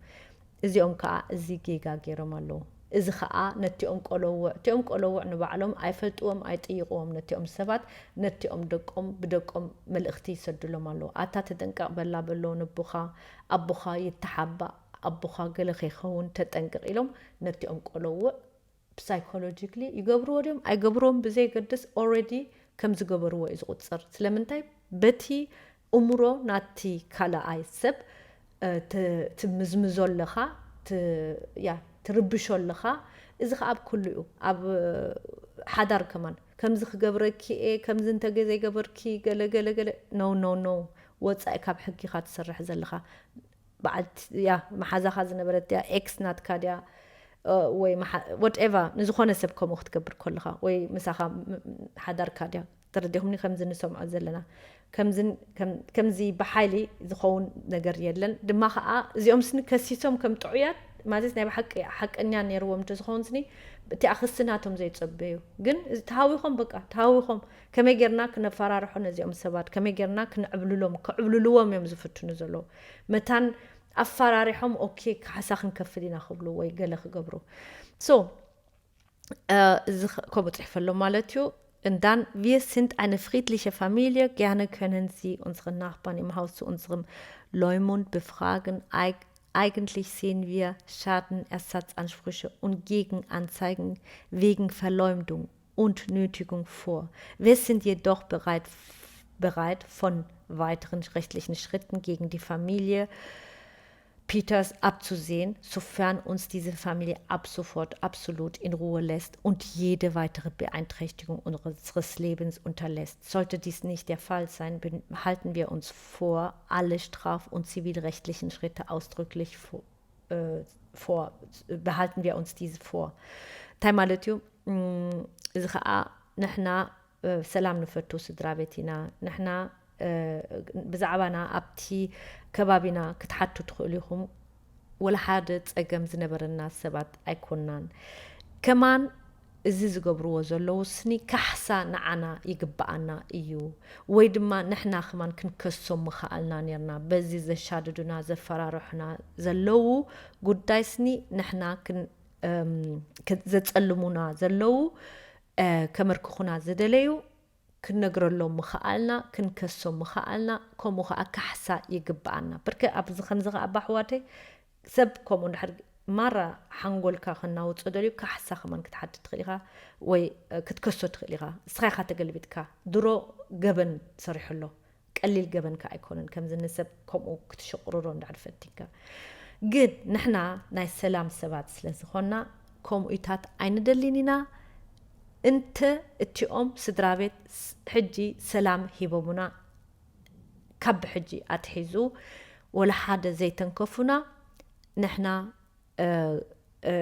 እዚኦም ከኣ እዚ ጌጋ ገይሮም ኣለዉ። እዚ ኸኣ ነቲኦም ቆለውዕ፣ እቲኦም ቆለውዕ ንባዕሎም ኣይፈልጥዎም፣ ኣይጥይቕዎም። ነቲኦም ሰባት፣ ነቲኦም ደቆም፣ ብደቆም መልእኽቲ ይሰድሎም ኣለዉ። ኣታ ተጠንቀቕ በላ በሎ ንቦኻ፣ ኣቦኻ ይተሓባእ፣ ኣቦኻ ገለ ከይኸውን ተጠንቀቕ ኢሎም ነቲኦም ቆለውዕ psychologically ይገብርዎ ድዮም ኣይገብርዎም ብዘይገድስ፣ already ከም ዝገበርዎ እዩ ዝቑጸር። ስለምንታይ? በቲ እምሮ ናቲ ካልኣይ ሰብ፣ እ፣ ት-፣ ትምዝምዞ ኣለኻ፣ ት-፣ ያ፣ ትርብሾ ኣለኻ። እዚ ኸኣ ኣብ ኩሉ እዩ። ኣብ፣ እ፣ ሓዳር ከማን ከምዚ ክገብረኪ እየ፣ ከምዚ እንተ ዘይገበርኪ ገለ፣ ገለ፣ ገለ። No, no, no። ወጻኢ ካብ ሕጊ ኢኻ ትሰርሕ ዘለኻ። በዓልቲ፣ ያ፣ መሓዛኻ ዝነበረት ድያ፣ ኤክስ ናትካ ድያ፣ እ፣ ወይ መሓ-፣ whatever፣ ንዝኾነ ሰብ ከምኡ ክትገብር ከለኻ፣ ወይ ምሳኻ ም-፣ ሓዳርካ ድያ፣ ተረዲኹምኒ? ከምዚ ንሰምዖ ዘለና፣ ከምዚ፣ ከም-፣ ከምዚ ብሓይሊ ዝኸውን ነገር የለን። ድማ ኸኣ እዚኦም ስኒ ከሲሶም ከም ጥዑያት፣ ማለት ናይ ብሓቂ ሓቀኛ ነይርዎም እንተዝኸውን ስኒ፣ እቲኣ ክሲ ናቶም ዘይጸበዩ። ግን እዚ ተሃዊኾም፣ በቃ፣ ተሃዊኾም። ከመይ ጌርና ክነፈራርሖ ነዚኦም ሰባት? ከመይ ጌርና ክንዕብልሎም፣ ክዕብልልዎም እዮም ዝፍትኑ ዘለዉ። መታን ኣፈራሪሖም፣ ኦኬ፣ ካሕሳ ክንከፍል ኢና ክብሉ ወይ ገለ ክገብሩ። So፣ እ፣ እዚ ኸ-፣ ከምኡ ጽሒፈሎም ማለት እዩ። Und dann, wir sind eine friedliche Familie, gerne können Sie unseren Nachbarn im Haus zu unserem Leumund befragen. Eig-, eigentlich sehen wir Schadenersatzansprüche und Gegenanzeigen wegen Verleumdung und Nötigung vor. Wir sind jedoch bereit, bereit, von weiteren rechtlichen Schritten gegen die Familie Peters abzusehen, sofern uns diese Familie ab sofort absolut in Ruhe lässt und jede weitere Beeinträchtigung unseres Lebens unterlässt. Sollte dies nicht der Fall sein, ben-, behalten wir uns vor, alle straf- und zivilrechtlichen Schritte ausdrücklich vor, äh, vor, behalten wir uns diese vor. እንታይ ማለት እዩ? እም፣ እዚ ኸዓ ንሕና፣ እ፣ ሰላም ንፈቱ ስድራ ቤት ኢና። ንሕና፣ እ፣ ብዛዕባና ኣብቲ ከባቢና ክትሓቱ ትኽእሉ ኢኹም። ወላ ሓደ ጸገም ዝነበረና ሰባት ኣይኮናን። ከማን እዚ ዝገብርዎ ዘለዉ ስኒ ካሕሳ ንዓና ይግብኣና እዩ፣ ወይ ድማ ንሕና ከማን ክንከሶም ምኸኣልና ኔርና። በዚ ዘሻድዱና፣ ዘፈራርሑና ዘለዉ ጉዳይ ስኒ ንሕና ክን-፣ እም፣ ክ-፣ ዘጸልሙና ዘለዉ፣ እ፣ ከመርክኹና ዝደለዩ ክንነግረሎም ምኽኣልና፣ ክንከሶም ምኽኣልና፣ ከምኡ ኸዓ ካሕሳ ይግብኣና። ብርክ ኣብዚ ከምዚ ኸዓ ኣባ ኣሕዋተይ፣ ሰብ ከምኡ እንድሕር ማራ ሓንጎልካ ከናውጾ ደልዩ፣ ካሕሳ ከማን ክትሓትት ትኽእል ኢኻ፣ ወይ፣ እ፣ ክትከሶ ትኽእል ኢኻ። ንስኻ ኢኻ ተገልቢጥካ። ድሮ ገበን ሰሪሑ ኣሎ። ቀሊል ገበን ከኣ ኣይኮነን። ከምዚ ንሰብ ከምኡ ክትሽቕርሮ እንድሕር ፈቲንካ። ግን ንሕና ናይ ሰላም ሰባት ስለ ዝኾንና፣ ከምኡታት ኣይንደልን ኢና። እንተ እቲኦም ስድራ ቤት ስ-፣ ሕጂ ሰላም ሂቦሙና፣ ካብ ሕጂ ኣትሒዙ ወላ ሓደ ዘይተንከፉና፣ ንሕና፣ እ፣ እ፣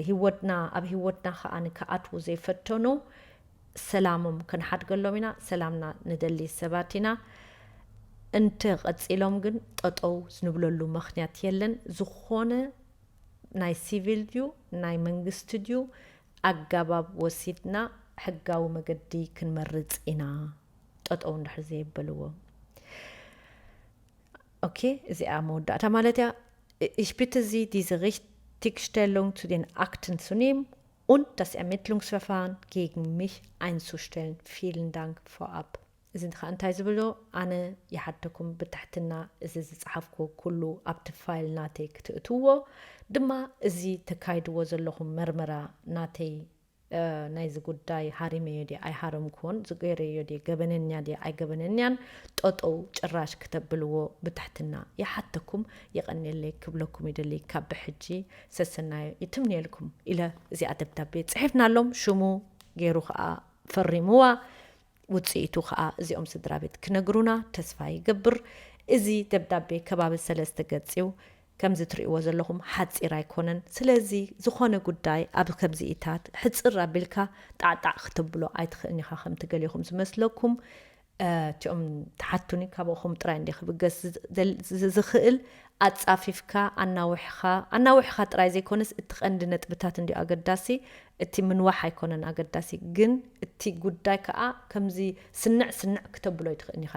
ሂወትና፣ ኣብ ሂወትና ከኣ ክኣትዉ ዘይፈተኑ ሰላሞም ክንሓድገሎም ኢና። ሰላምና ንደሊ ሰባት ኢና። እንተ ቀጺሎም ግን ጠጠው ዝንብለሉ ምኽንያት የለን። ዝኾነ ናይ ሲቪል ድዩ ናይ መንግስቲ ድዩ ኣገባብ ወሲድና ሕጋዊ መገዲ ክንመርጽ ኢና። ጠጠው እንድሕር ዘየበልዎ። ኦኬ፣ እዚኣ መወዳእታ ማለት እያ። Ich bitte Sie, diese Richtigstellung zu den Akten zu nehmen und das Ermittlungsverfahren gegen mich einzustellen. Vielen Dank vorab. እዚ ከዓ እንታይ ዝብሎ፣ ኣነ ይሓተኩም ብትሕትና፣ እዚ ዝጸሓፍኩዎ ኩሉ ኣብቲ ፋይል ናተይ ክትእትዎ፣ ድማ እዚ ተካይድዎ ዘለኹም መርመራ ናተይ፣ እ፣ ናይዚ ጉዳይ ሃሪመዮ ድየ ኣይሃረምኩዎን፣ ዝገይረዮ ድየ፣ ገበነኛ ድየ ኣይገበነኛን፣ ጠጠው ጭራሽ ክተብልዎ ብትሕትና ይሓተኩም። የቐንየለይ ክብለኩም ይደሊ። ካብ ብሕጂ ሰሰናዩ ይትምንየልኩም ኢለ እዚኣ ደብዳቤ ጽሒፍናሎም። ሽሙ ገይሩ ከዓ ፈሪምዋ። ውጽኢቱ ከኣ እዚኦም ስድራ ቤት ክነግሩና ተስፋ ይገብር። እዚ ደብዳቤ ከባቢ ሰለስተ ገጽ እዩ። ከምዚ ትርእይዎ ዘለኹም ሓጺር ኣይኮነን። ስለዚ ዝኾነ ጉዳይ ኣብ ከምዚኢታት ሕጽር ኣቢልካ ጣዕጣዕ ክተብሎ ኣይትኽእልን ኢኻ፣ ከምቲ ገሊኹም ዝመስለኩም። እ፣ እቲኦም ትሓቱኒ፣ ካብኹም ጥራይ እንዲ ክብገስ ዝደል-፣ ዝ-፣ ዝኽእል ኣጻፊፍካ፣ ኣናዊሕኻ፣ ኣናዊሕኻ ጥራይ ዘይኮነስ፣ እቲ ቀንዲ ነጥብታት እንድዩ ኣገዳሲ፣ እቲ ምንዋሕ ኣይኮነን ኣገዳሲ። ግን እቲ ጉዳይ ከኣ ከምዚ ስንዕ ስንዕ ክተብሎ ኣይትኽእልን ኢኻ።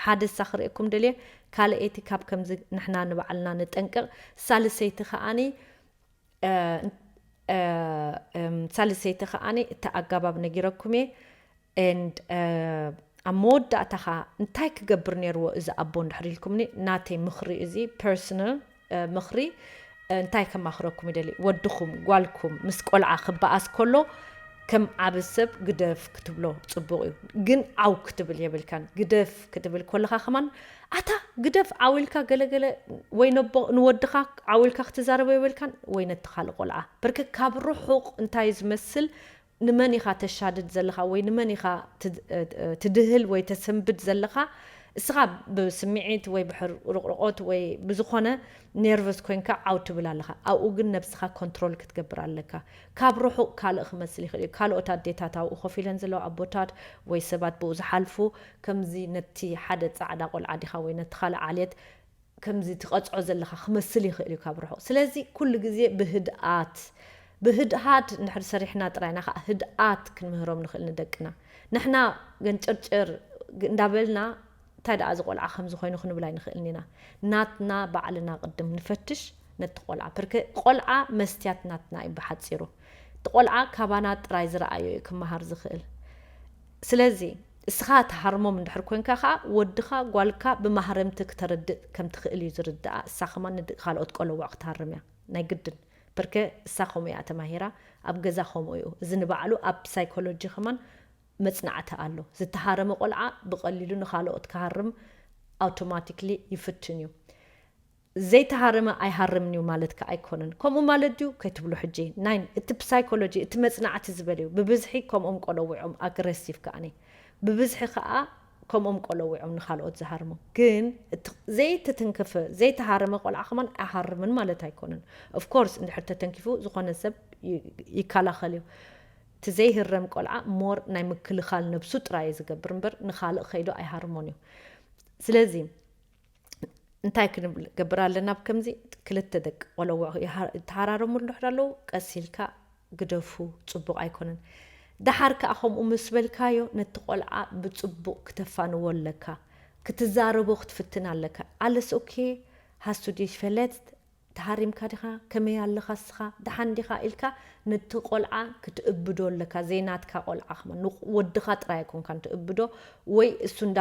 ሓደ እሳ ክርእየኩም ደልየ፣ ካልኣይቲ ካብ ከምዚ ንሕና ንባዕልና ንጠንቀቕ፣ ሳልሰይቲ ከኣኒ፣ እ፣ እ፣ እም፣ ሳልሰይቲ ከኣኒ እቲ ኣገባብ ነጊረኩም እየ። And፣ እ፣ ኣብ መወዳእታ ኸኣ እንታይ ክገብር ነይርዎ እዚ ኣቦ እንድሕር ኢልኩምኒ፣ ናተይ ምኽሪ እዚ፣ personal፣ እ፣ ምኽሪ፣ እ፣ እንታይ ከማኽረኩም ይደሊ፣ ወድኹም፣ ጓልኩም ምስ ቆልዓ ክበኣስ ከሎ፣ ከም ዓቢ ሰብ ግደፍ ክትብሎ ጽቡቕ እዩ። ግን ዓው ክትብል የብልካን። ግደፍ ክትብል ከለኻ ከማን፣ ኣታ ግደፍ ዓው ኢልካ ገለ ገለ ወይ ነቦ-፣ ንወድኻ ዓው ኢልካ ክትዛረቦ የብልካን ወይ ነቲ ካልእ ቆልዓ። ብርክ ካብ ርሑቕ እንታይ ዝመስል፣ ንመን ኢኻ ተሻድድ ዘለኻ ወይ ንመን ኢኻ ትድ-፣ እ፣ እ፣ ትድህል ወይ ተሰንብድ ዘለኻ? እስኻ ብስምዒት ወይ ብሕርቕርቖት ወይ ብዝኾነ ኔርቨስ ኮይንካ ዓው ትብል ኣለኻ። ኣብኡ ግን ነብስኻ ኮንትሮል ክትገብር ኣለካ። ካብ ርሑቕ ካልእ ክመስል ይኽእል እዩ። ካልኦት ኣዴታት ኣብኡ ኮፍ ኢለን ዘለዋ ኣቦታት ወይ ሰባት ብኡ ዝሓልፉ ከምዚ ነቲ ሓደ ጻዕዳ ቆልዓ ዲኻ ወይ ነቲ ካልእ ዓሌት ከምዚ ትቐጽዖ ዘለኻ ክመስል ይኽእል እዩ ካብ ርሑቕ። ስለዚ ኩሉ ግዜ ብህድኣት፣ ብህድኣት እንድሕር ሰሪሕና ጥራይ ኢና ኸኣ ህድኣት ክንምህሮም ንኽእል ንደቅና። ንሕና ገንጨርጨር ግ-፣ እንዳበልና እንታይ ደኣ እዚ ቆልዓ ከምዚ ኮይኑ ክንብል ኣይንኽእልን ኢና። ናትና ባዕልና ቅድም ንፈትሽ ነቲ ቆልዓ። ብርክ ቆልዓ መስትያት ናትና እዩ ብሓጺሩ። እቲ ቆልዓ ካባና ጥራይ ዝረኣዮ እዩ ክመሃር ዝኽእል። ስለዚ እስኻ ትሃርሞም እንድሕር ኮንካ ኸኣ ወድኻ ጓልካ ብማህረምቲ ክተረድእ ከም ትኽእል እዩ ዝርድኣ። እሳ ከማን ንድ-፣ ካልኦት ቆለውዕ ክትሃርም እያ ናይ ግድን። ብርክ እሳ ከምኡ እያ ተማሂራ፣ ኣብ ገዛ ከምኡ እዩ። እዚ ንባዕሉ ኣብ ሳይኮሎጂ ከማን መጽናዕቲ ኣሎ። ዝተሃረመ ቆልዓ ብቐሊሉ ንኻልኦት ክሃርም ኣውቶማቲክሊ ይፍትን እዩ። ዘይተሃረመ ኣይሃርምን እዩ ማለት ከ ኣይኮነን። ከምኡ ማለት ድዩ ከይትብሉ ሕጂ። ናይ እቲ ብሳይኮሎጂ፣ እቲ መጽናዕቲ ዝበል እዩ። ብብዝሒ ከምኦም ቆለውዖም ኣግረሲቭ ከኣኒ። ብብዝሒ ከኣ ከምኦም ቆለውዖም ንኻልኦት ዝሃርሙ። ግን እቲ ዘይተተንከፈ፣ ዘይተሃረመ ቆልዓ ከማን ኣይሃርምን ማለት ኣይኮነን። ኦፍ ኮርስ እንድሕር ተተንኪፉ ዝኾነ ሰብ ይ-፣ ይከላኸል እዩ። እቲ ዘይህረም ቆልዓ ሞር ናይ ምክልኻል ነብሱ ጥራይ እዩ ዝገብር እምበር ንኻልእ ከይዱ ኣይሃርሞን እዩ። ስለዚ እንታይ ክንብል ገብር ኣለና? ኣብ ከምዚ ክልተ ደቂ ቆለውዕ ይሃ-፣ ይተሃራረሙ እንድሕር ኣለዉ፣ ቀስ ኢልካ ግደፉ፣ ጽቡቕ ኣይኮነን። ደሓር ከኣ ከምኡ ምስ በልካዮ፣ ነቲ ቆልዓ ብጽቡቕ ክተፋንዎ ኣለካ፣ ክትዛረቦ ክትፍትን ኣለካ። Alles okay? Hast du dich verletzt? ተሃሪምካ ዲኻ? ከመይ ኣለኻ እስኻ? ደሓን ዲኻ? ኢልካ ነቲ ቆልዓ ክትእብዶ ኣለካ። ዘይናትካ ቆልዓ ከማን ንወድኻ ጥራይ ኣይኮንካን ትእብዶ፣ ወይ እሱ እንዳ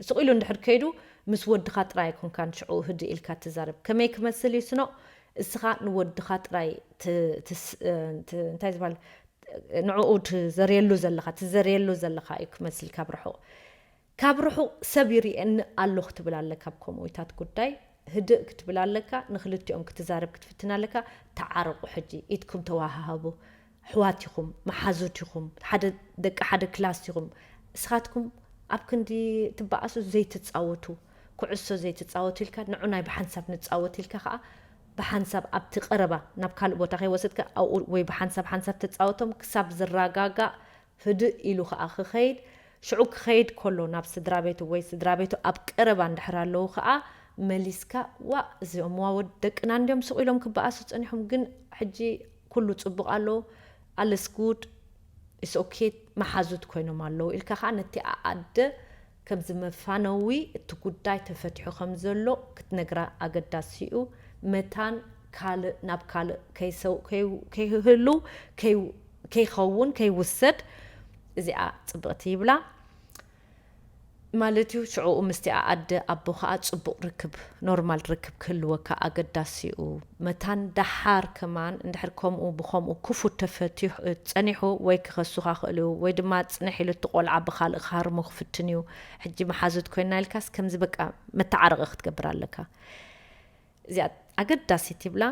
ስቕ ኢሉ እንድሕር ከይዱ ምስ ወድኻ ጥራይ ኣይኮንካን ሽዑ ህድእ ኢልካ ትዛረብ። ከመይ ክመስል እዩ ስኖ? እስኻ ንወድኻ ጥራይ እንታይ ዝበሃል ንዕኡ ትዘርየሉ ዘለኻ ትዘርየሉ ዘለኻ እዩ ክመስል ካብ ርሑቕ ካብ ርሑቕ ሰብ ይርእየኒ ኣሎ ክትብል ኣለካ። ኣብ ከምኡታት ጉዳይ ህድእ ክትብል ኣለካ። ንክልቲኦም ክትዛረብ ክትፍትን ኣለካ። ተዓረቑ። ሕጂ ኢድኩም ተዋሃሃቡ። ኣሕዋት ኢኹም፣ መሓዙት ኢኹም፣ ሓደ ደቂ ሓደ ክላስ ኢኹም። እስኻትኩም ኣብ ክንዲ ትበኣሱ ዘይትጻወቱ፣ ኩዕሶ ዘይትጻወቱ ኢልካ ንዑ ናይ ብሓንሳብ ንጻወት ኢልካ ከኣ ብሓንሳብ ኣብቲ ቀረባ ናብ ካልእ ቦታ ከይወሰድካ ኣብኡ ወይ ብሓንሳብ ሓንሳብ ተጻወቶም ክሳብ ዝረጋጋእ ህድእ ኢሉ ከኣ ክኸይድ ሽዑ ክኸይድ ከሎ ናብ ስድራ ቤቱ ወይ ስድራ ቤቱ ኣብ ቀረባ እንድሕር ኣለዉ ከኣ መሊስካ ዋ እዚኦም ዋ ወድ ደቅና እንዲዮም ስቕ ኢሎም ክበኣሱ ጸኒሖም ግን ሕጂ ኩሉ ጽቡቕ ኣሎ ኣለስ ጉድ ኢስ ኦኬ መሓዙት ኮይኖም ኣለዉ ኢልካ ከኣ ነቲ ኣደ ከምዚ መፋነዊ እቲ ጉዳይ ተፈቲሑ ከም ዘሎ ክትነግራ ኣገዳሲ እዩ። መታን ካልእ ናብ ካልእ ከይሰው- ከይ- ከይህሉ ከይ- ከይኸውን ከይውሰድ እዚኣ ጽብቕቲ ይብላ ማለት እዩ። ሽዕኡ ምስቲኣ ኣደ ኣቦ ከኣ ጽቡቕ ርክብ ኖርማል ርክብ ክህልወካ ኣገዳሲ እዩ። መታን ደሓር ከማን እንድሕር ከምኡ ብኸምኡ ክፉት ተፈቲሑ ጸኒሑ ወይ ክኸሱኻ ክእል እዩ ወይ ድማ ጽንሕ ኢሉ እቲ ቆልዓ ብኻልእ ክሃርሞ ክፍትን እዩ። ሕጂ መሓዙት ኮይና ኢልካስ ከምዚ በቃ መተዓረቒ ክትገብር ኣለካ። እዚኣ ኣገዳሲት ይብላ።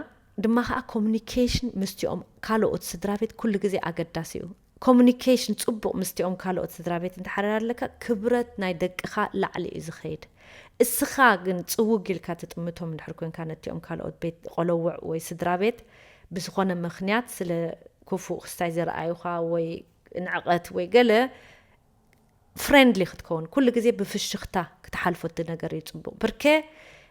ድማ ከኣ ኮሚኒኬሽን ምስቲኦም ካልኦት ስድራ ቤት ኩሉ ግዜ ኣገዳሲ እዩ። ኮሚኒኬሽን ጽቡቕ ምስቲኦም ካልኦት ስድራ ቤት እንድሕር ኣለካ ክብረት ናይ ደቅኻ ላዕሊ እዩ ዝኸይድ። እስኻ ግን ጽውግ ኢልካ ትጥምቶም እንድሕር ኮንካ ነቲኦም ካልኦት ቤት ቆለውዕ ወይ ስድራ ቤት ብዝኾነ ምኽንያት ስለ ክፉእ ክስታይ ዘርኣዩኻ ወይ ንዕቐት ወይ ገለ ፍሬንድሊ ክትከውን ኩሉ ግዜ ብፍሽኽታ ክትሓልፎ እቲ ነገር እዩ ጽቡቕ ብርኬ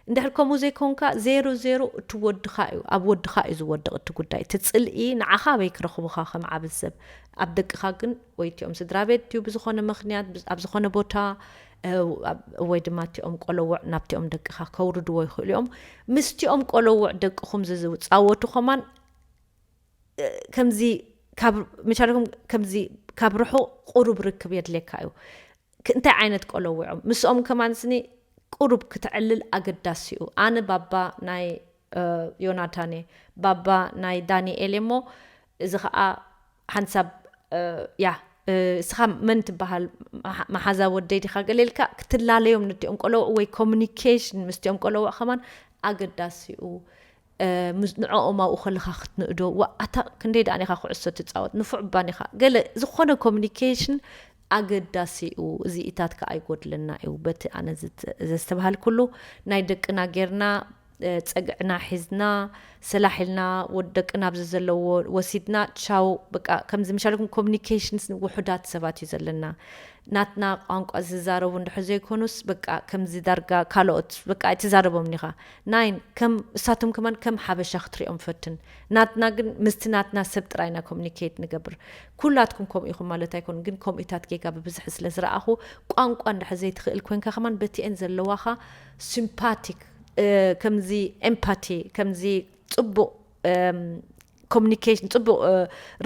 እንድሕር ከምኡ ዘይኮንካ ዜሮ ዜሮ እቲ ወድኻ እዩ ኣብ ወድኻ እዩ ዝወድቕ እቲ ጉዳይ እቲ ጽልኢ ንዓኻ ኣበይ ክረኽቡኻ ከም ዓብድ ሰብ ኣብ ደቅኻ ግን ወይ እቲኦም ስድራ ቤት ድዩ ብዝኾነ ምኽንያት ኣብ ዝኾነ ቦታ ወይ ድማ እቲኦም ቆለውዕ ናብቲኦም ደቅኻ ከውርድዎ ይኽእሉ እዮም ምስቲኦም ቆለውዕ ደቅኹም ዝዝጻወቱ ከማን ከምዚ ካብ መቻልኩም ከምዚ ካብ ርሑቕ ቁሩብ ርክብ የድልየካ እዩ። እንታይ ዓይነት ቆለውዖም ምስኦም ከማን ስኒ ቁሩብ ክትዕልል ኣገዳሲ እዩ። ኣነ ባባ ናይ ዮናታን እየ፣ ባባ ናይ ዳንኤል እየ እሞ እዚ ኸዓ ሓንሳብ ያ እስኻ መን ትበሃል መሓዛ ወደይ ዲኻ ገለ ኢልካ ክትላለዮም ንቲኦም ቆለውዕ ወይ ኮሚኒኬሽን ምስቲኦም ቆለውዕ ከማን ኣገዳሲ እዩ። ንዕኦም ኣብኡ ከለኻ ክትንእዶ ዋ ኣታ ክንደይ ደኣ ኒኻ ኩዕሶ ትፃወት ንፉዕ ባኒኻ ገለ ዝኾነ ኮሚኒኬሽን ኣገዳሲ እዩ። እዚ ኢታትካ ኣይጎድለና እዩ። በቲ ኣነ ዘስተባሃልኩሉ ናይ ደቅና ጌርና ጸግዕና ሒዝና ሰላሕ ኢልና ወዲ ደቅና ኣብዚ ዘለዎ ወሲድና ቻው በቃ ከምዚ ምሻልኩም ኮሚኒኬሽንስ ውሑዳት ሰባት እዩ ዘለና። ናትና ቋንቋ ዝዛረቡ እንድሕር ዘይኮኑስ በቃ ከምዚ ዳርጋ ካልኦት በቃ ኣይትዛረቦም ኒኻ ናይን ከም እሳቶም ከማን ከም ሓበሻ ክትሪኦም ፈትን ናትና ግን ምስቲ ናትና ሰብ ጥራይና ኮሚኒኬት ንገብር። ኩላትኩም ከምኡ ኢኹም ማለት ኣይኮን ግን ከምኡታት ጌጋ ብብዝሒ ስለ ዝረኣኹ ቋንቋ እንድሕር ዘይትኽእል ኮንካ ከማን በቲኤን ዘለዋኻ ሲምፓቲክ ከምዚ ኤምፓቲ ከምዚ ፅቡቕ ኮሚኒኬሽን ፅቡቕ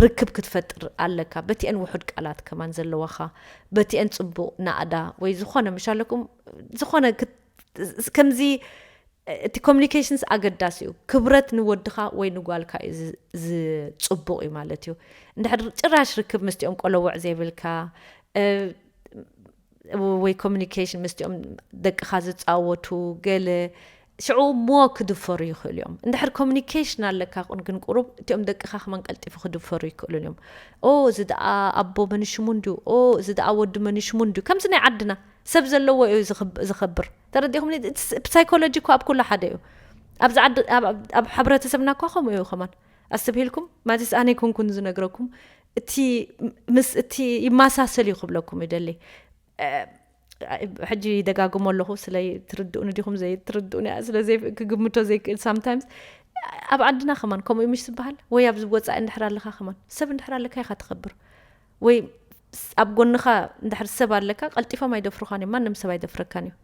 ርክብ ክትፈጥር ኣለካ። በቲአን ውሑድ ቃላት ከማን ዘለዋኻ በቲአን ፅቡቕ ናእዳ ወይ ዝኾነ ምሻለኩም ዝኾነ ከምዚ እቲ ኮሚኒኬሽንስ ኣገዳሲ እዩ። ክብረት ንወድኻ ወይ ንጓልካ እዩ ዝፅቡቕ እዩ ማለት እዩ። እንድሕር ጭራሽ ርክብ ምስቲኦም ቆለወዕ ዘይብልካ ወይ ኮሚኒኬሽን ምስቲኦም ደቅኻ ዝፃወቱ ገለ ሽዑ ሞ ክድፈሩ ይኽእሉ እዮም። እንድሕር ኮሚኒኬሽን ኣለካ ቁን ግን ቁሩብ እቲኦም ደቅኻ ከማን ቀልጢፉ ክድፈሩ ይክእሉን እዮም። ኦ እዚ ደኣ ኣቦ መንሽሙ እንድዩ፣ ኦ እዚ ደኣ ወዲ መንሽሙ እንድዩ። ከምዚ ናይ ዓድና ሰብ ዘለዎ እዩ ዝኸብር። ተረዲኹም? ሳይኮሎጂ እኮ ኣብ ኩሉ ሓደ እዩ። ኣብ ሕብረተሰብና እኳ ከምኡ እዩ ከማን። ኣስተብሂልኩም? ማለትስ ኣነ ኣይኮንኩን ዝነግረኩም። እቲ ምስ እቲ ይመሳሰል እዩ ክብለኩም ይደሊ። ሕጂ ይደጋግሞ ኣለኹ ስለ ትርድኡኒ ዲኹም ዘይትርድኡኒ ስለ ክግምቶ ዘይክእል ሳምታይምስ ኣብ ዓድና ከማን ከምኡ ምሽ ዝበሃል ወይ ኣብዚ ወፃኢ እንድሕር ኣለካ ከማን ሰብ እንድሕር ኣለካ ኢካ ትኸብር ወይ ኣብ ጎንኻ እንድሕር ሰብ ኣለካ ቀልጢፎም ኣይደፍሩኻን እዮም ማንም ሰብ ኣይደፍረካን እዩ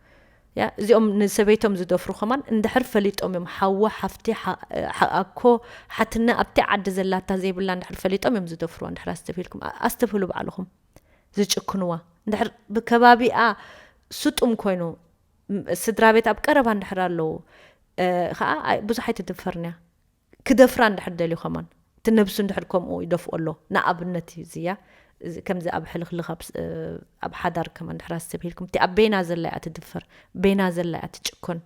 ያ እዚኦም ንሰበይቶም ዝደፍሩ ከማን እንድሕር ፈሊጦም እዮም። ሓወ ሓፍቲ ሓ- ሓ- ኣኮ ሓትነ ኣብቲ ዓዲ ዘላታ ዘይብላ እንድሕር ፈሊጦም እዮም ዝደፍሩ። እንድሕር ኣስተብሂልኩም ኣ- ኣስተብህሉ ባዕልኹም ዝጭክንዋ እንድሕር ብከባቢኣ ስጡም ኮይኑ ም- ስድራ ቤት ኣብ ቀረባ እንድሕር ኣለዉ እ፣ ከዓ ኣይ- ብዙሕ ኣይትድፈርንያ። ክደፍራ እንድሕር ደልዩ ከማን እቲ ነብሱ እንድሕር ከምኡ ይደፍኦ ኣሎ። ንኣብነት እዩ እዚያ እዚ ከምዚ ኣብ ሕልኽልኽ ኣብ ስ- ኣብ ሓዳር ከማን እንድሕር ኣስተብሂልኩም እቲ ኣብ ቤና ዘላ እያ ትድፈር። ቤና ዘላ እያ ትጭኮን።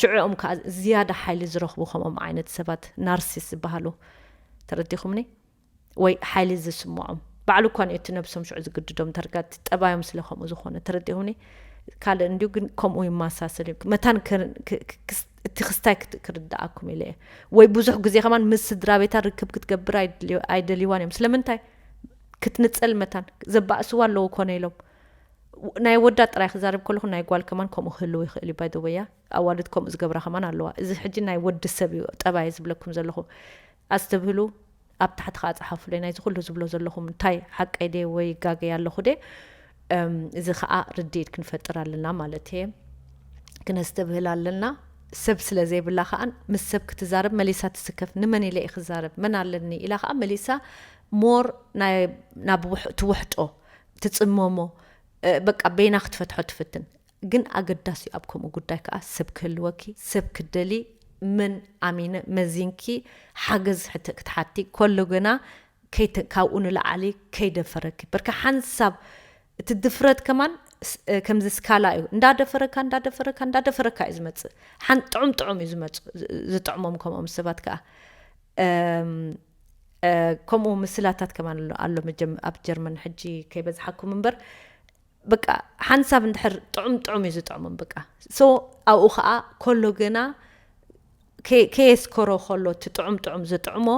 ሽዑኦም ከዓ ዝያዳ ሓይሊ ዝረኽቡ ከምኦም ዓይነት ሰባት ናርሲስ ዝበሃሉ ተረዲኹምኒ? ወይ ሓይሊ ዝስምዖም ባዕሉ እኳ እቲ ነብሶም ሽዑ ዝግድዶም ተርጋ እቲ ጠባዮም ስለ ከምኡ ዝኾነ ተረዲኹምኒ? ካልእ እንዲሁ ግን ከምኡ ይመሳሰል እዩ። መታን ክር- ክ- ክ- ክስ- እቲ ክስታይ ክት- ክርድኣኩም ኢለ እየ። ወይ ብዙሕ ግዜ ከማን ምስ ስድራ ቤታ ርክብ ክትገብር ኣይድልዮ- ኣይደልይዋን እዮም። ስለምንታይ? ክትንጸል መታን ዘባእስዋ ኣለዉ ኮነ ኢሎም። ናይ ወዳ ጥራይ ክዛረብ ከለኹ ናይ ጓል ከማን ከምኡ ክህልው ይኽእል እዩ። ባይደወያ ኣዋልድ ከምኡ ዝገብራ ከማን ኣለዋ። እዚ ሕጂ ናይ ወዲ ሰብ እዩ ጠባይ ዝብለኩም ዘለኹ። ኣስተብህሉ። ኣብ ታሕቲ ከዓ ጸሓፉለይ ናይዚ ኩሉ ዝብሎ ዘለኹም እንታይ ሓቀይ ደ ወይ ጋገይ ኣለኹ ደ? እም፣ እዚ ከዓ ርድኢት ክንፈጥር ኣለና ማለት እየ። ክነስተብህል ኣለና። ሰብ ስለ ዘይብላ ከዓ ምስ ሰብ ክትዛረብ መሊሳ ትስከፍ። ንመን ኢለ እየ ክዛረብ? መን ኣለኒ ኢላ ከዓ መሊሳ ሞር ናይ ናብ ውሕ- ትውሕጦ ትጽመሞ እ፣ በቃ በይና ክትፈትሖ ትፍትን። ግን ኣገዳሲ እዩ ኣብ ከምኡ ጉዳይ ከዓ ሰብ ክህልወኪ ሰብ ክትደሊ መን ኣሚነ መዚንኪ ሓገዝ ሕት- ክትሓቲ ከሎ ገና ከይተ- ካብኡ ንላዕሊ ከይደፈረኪ በርካ ሓንሳብ እቲ ድፍረት ከማን ስ- እ፣ ከምዚ ስካላ እዩ እንዳደፈረካ እንዳደፈረካ እንዳደፈረካ እዩ ዝመፅእ። ሓን ጥዑም ጥዑም እዩ ዝመፅእ ዝ- ዝጥዕሞም ከምኦም ሰባት ከዓ እም፣ እ፣ ከምኡ ምስላታት ከማን ኣሎ ኣሎ መጀም- ኣብ ጀርመን ሕጂ ከይበዝሓኩም እምበር በቃ ሓንሳብ እንድሕር ጥዑም ጥዑም እዩ ዝጥዕሞም በቃ። ሶ ኣብኡ ከዓ ከሎ ገና ከ- ከየስከሮ ከሎ እቲ ጥዑም ጥዑም ዝጥዕሞ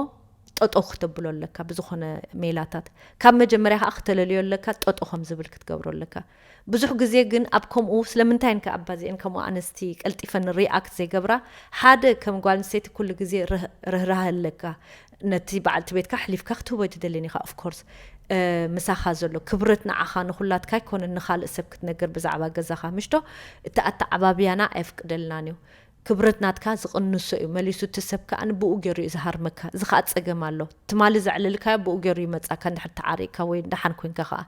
ጠጠው ክተብሎ ኣለካ ብዝኾነ ሜላታት። ካብ መጀመርያ ከዓ ክተለልዮ ኣለካ፣ ጠጠው ከም ዝብል ክትገብሮ ኣለካ። ብዙሕ ግዜ ግን ኣብ ከምኡ ስለምንታይ እንከ ኣባዚአን ከምኡ ኣንስቲ ቀልጢፈን ሪኣክት ዘይገብራ? ሓደ ከም ጓል ኣንስተይቲ ኩሉ ግዜ ርህ- ርህራህ ኣለካ። ነቲ በዓልቲ ቤትካ ኣሕሊፍካ ክትህቦ ኣይትደልን ኢኻ። ኦፍኮርስ ምሳኻ ዘሎ ክብረት ንዓኻ ንኹላትካ ኣይኮነን፣ ንኻልእ ሰብ ክትነግር ብዛዕባ ገዛኻ ምሽቶ። እቲ ኣተዓባብያና ኣየፍቅደልናን እዩ። ክብረት ናትካ ዝቕንሶ እዩ መሊሱ። እቲ ሰብ ከዓ ብኡ ገይሩ እዩ ዝሃርመካ። እዚ ከዓ ፀገም ኣሎ። ትማሊ ዘዕለልካዮ ብኡ ገይሩ ይመፃካ እንድሕር ተዓሪቕካ ወይ ደሓን ኮንካ ከዓ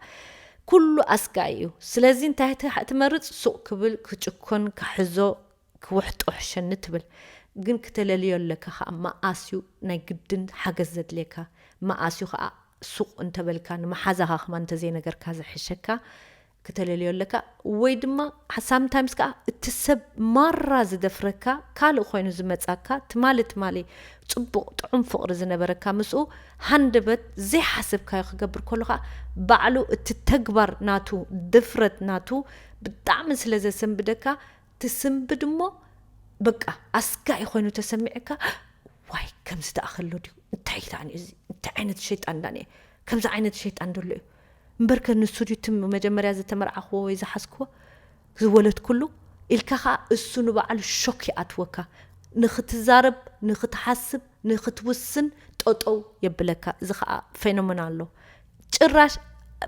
ኩሉ ኣስጋኢ እዩ። ስለዚ እንታይ ትመርፅ? ሱቕ ክብል ክጭኮን ክሕዞ ክውሕጦ ሕሸኒ ትብል። ግን ክተለልዮ ኣለካ ከዓ መኣስ እዩ ናይ ግድን ሓገዝ ዘድልየካ፣ መኣስ እዩ ከዓ ሱቕ እንተበልካ ንመሓዛኻ ከማ እንተዘይነገርካ ዝሕሸካ ክተለልዮ ኣለካ። ወይ ድማ ሳምታይምስ ከዓ እቲ ሰብ ማራ ዝደፍረካ ካልእ ኮይኑ ዝመፃካ ትማሊ ትማሊ ፅቡቕ ጥዑም ፍቕሪ ዝነበረካ ምስኡ ሃንደበት ዘይሓሰብካዮ ክገብር ከሎ ከዓ ባዕሉ እቲ ተግባር ናቱ ድፍረት ናቱ ብጣዕሚ ስለ ዘሰንብደካ ትስንብድ እሞ በቃ ኣስጋኢ ኮይኑ ተሰሚዕካ ዋይ ከምዚ ደኣ ከሎ ድዩ እንታይ ኢላኒ እዚ እንታይ ዓይነት ሸይጣን ዳኒ ከምዚ ዓይነት ሸይጣን ደሎ እዩ እምበርከ ንሱ ድዩ ትም መጀመርያ ዝተመርዓኽዎ ወይ ዝሓዝክዎ ዝወለድኩሉ ኢልካ ከዓ እሱ ንባዕሉ ሾክ ይኣትወካ ንክትዛረብ ንክትሓስብ ንክትውስን ጠጠው የብለካ እዚ ከዓ ፌኖመና ኣሎ ጭራሽ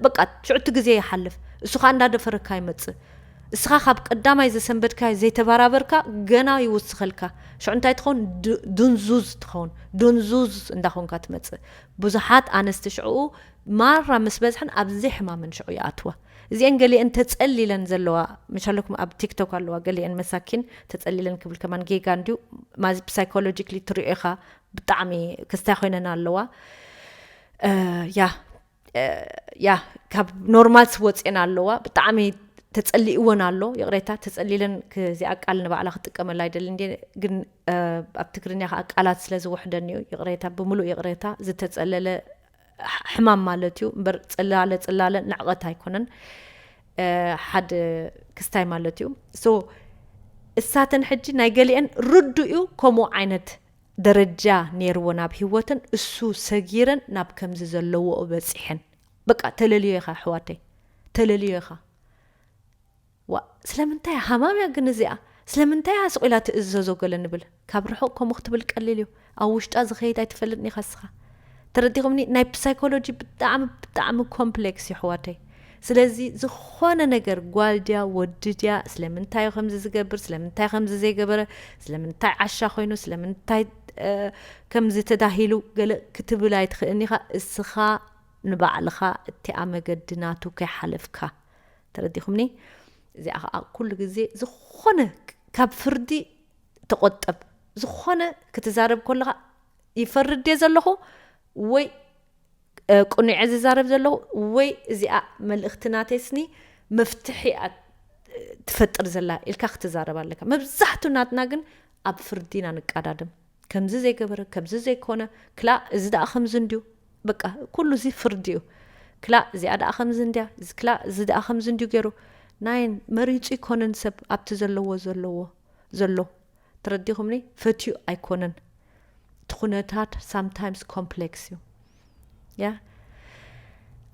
በቃ ሽዑቲ ግዜ ይሓልፍ እሱ ከዓ እንዳደፈረካ ይመፅእ እስኻ ካብ ቀዳማይ ዘሰንበድካዮ ዘይተባራበርካ ገና ይውስኸልካ ሽዑ እንታይ ትኸውን ድንዙዝ ትኸውን ድንዙዝ እንዳኾንካ ትመፅእ ብዙሓት ኣነስቲ ሽዕኡ ማራ ምስ በዝሐን ኣብዚ ሕማመን ሽዑ ይኣትዋ እዚአን ገሊአን ተፀሊለን ዘለዋ መሻለኩም ኣብ ቲክቶክ ኣለዋ ገሊአን መሳኪን ተፀሊለን ክብል ከማን ጌጋ እንድዩ ማዚ psychologically ትሪኦ ኢኻ ብጣዕሚ ክስታይ ኮይነን ኣለዋ ያ ያ ካብ ኖርማልስ ወፅኤን ኣለዋ ብጣዕሚ ተፀሊእወን ኣሎ ይቕሬታ ተፀሊለን ከዚኣ ቃል ንባዕላ ክጥቀመላ ኣይደልን እንዴ ግን ኣብ ትግርኛ ከዓ ቃላት ስለ ዝውሕደን እዩ ይቕሬታ ብምሉእ ይቕሬታ ዝተፀለለ ሕማም ማለት እዩ እምበር ፅላለ ፅላለ ንዕቐት ኣይኮነን ሓደ ክስታይ ማለት እዩ ሶ እሳተን ሕጂ ናይ ገሊአን ርዱ እዩ ከምኡ ዓይነት ደረጃ ነይርዎ ናብ ህይወተን እሱ ሰጊረን ናብ ከምዚ ዘለዎ በፂሐን በቃ ተለልዮ ኢኻ ኣሕዋተይ ተለልዮ ኢኻ ዋ ስለምንታይ ሃማምያ ግን እዚኣ ስለምንታይ ስቕ ኢላ ትእዘዞ ገለ ንብል ካብ ርሑቕ ከምኡ ክትብል ቀሊል እዩ ኣብ ውሽጣ ዝኸይድ ኣይትፈልጥን ኢኻ ስኻ ተረዲኹምኒ ናይ ፕሳይኮሎጂ ብጣዕሚ ብጣዕሚ ኮምፕሌክስ እዩ ኣሕዋተይ ስለዚ ዝኾነ ነገር፣ ጓል ድያ ወዲ ድያ፣ ስለምንታይ እዩ ከምዚ ዝገብር፣ ስለምንታይ ከምዚ ዘይገበረ፣ ስለምንታይ ዓሻ ኮይኑ፣ ስለምንታይ ከምዚ ተዳሂሉ፣ ገለ ክትብል ኣይትኽእልኒ ኢኻ። እስኻ ንባዕልኻ እቲኣ መገዲ ናቱ ከይሓለፍካ፣ ተረዲኹምኒ? እዚኣ ከዓ ኩሉ ግዜ ዝኾነ ካብ ፍርዲ ተቆጠብ። ዝኾነ ክትዛረብ ከለኻ፣ ይፈርድ ድየ ዘለኹ ወይ ቅኑዕ ዝዛረብ ዘለኹ ወይ እዚኣ መልእኽቲ ናተይስኒ መፍትሒ እያ ትፈጥር ዘላ ኢልካ ክትዛረብ ኣለካ። መብዛሕቱ ናትና ግን ኣብ ፍርዲ ኢና ንቀዳደም። ከምዚ ዘይገበረ፣ ከምዚ ዘይኮነ፣ ክላ እዚ ደኣ ከምዚ እንድዩ። በቃ ኩሉ እዚ ፍርዲ እዩ። ክላ እዚኣ ደኣ ከምዚ እንድያ፣ እዚ ክላ እዚ ደኣ ከምዚ እንድዩ ገይሩ። ናይን መሪጹ ይኮነን ሰብ ኣብቲ ዘለዎ ዘለዎ ዘሎ። ተረዲኹምኒ? ፈትዩ ኣይኮነን። እቲ ኩነታት ሳምታይምስ ኮምፕሌክስ እዩ። ያ፣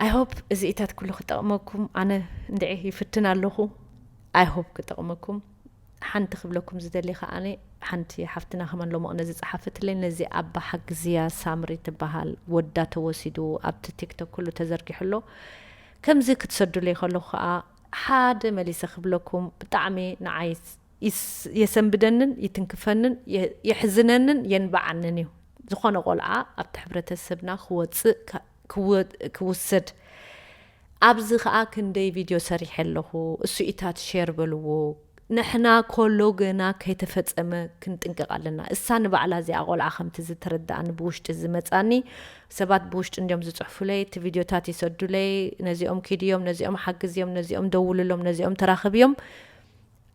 I hope እዚ ኢታት ኩሉ ክጠቕመኩም። ኣነ እንድዒ ይፍትን ኣለኹ። I hope ክጠቕመኩም። ሓንቲ ክብለኩም ዝደሊ ከዓኒ፣ ሓንቲ ሓፍትና ከማን ሎሞቕ ነዚ ጸሓፈትለይ፣ ነዚ ኣባ ሓግዝያ ሳምሪ ትበሃል ወዳ ተወሲዱ ኣብቲ ቲክቶክ ኩሉ ተዘርጊሑ ኣሎ። ከምዚ ክትሰዱለይ ከለኹ ከኣ ሓደ መሊሰ ክብለኩም፣ ብጣዕሚ ንዓይ ይስ-፣ የሰንብደንን ይትንክፈንን የ-፣ የሕዝነንን የንብዓንን እዩ። ዝኾነ ቆልዓ ኣብቲ ሕብረተሰብና ክወጽእ ከ-፣ ክወ-፣ ክውሰድ፣ ኣብዚ ኸኣ ክንደይ ቪድዮ ሰሪሐ ኣለኹ። እሱ ኢታት ሼር በልዎ። ንሕና ኮሎ ገና ከይተፈጸመ ክንጥንቀቕ ኣለና። እሳ ንባዕላ እዚኣ ቆልዓ ከምቲ ዝተረድኣኒ ብውሽጢ ዝመጻኒ፣ ሰባት ብውሽጢ እንድዮም ዝጽሕፉለይ፣ እቲ ቪድዮታት ይሰዱለይ፣ ነዚኦም ኪድዮም፣ ነዚኦም ሓግዝዮም፣ ነዚኦም ደውልሎም፣ ነዚኦም ተራኽብዮም።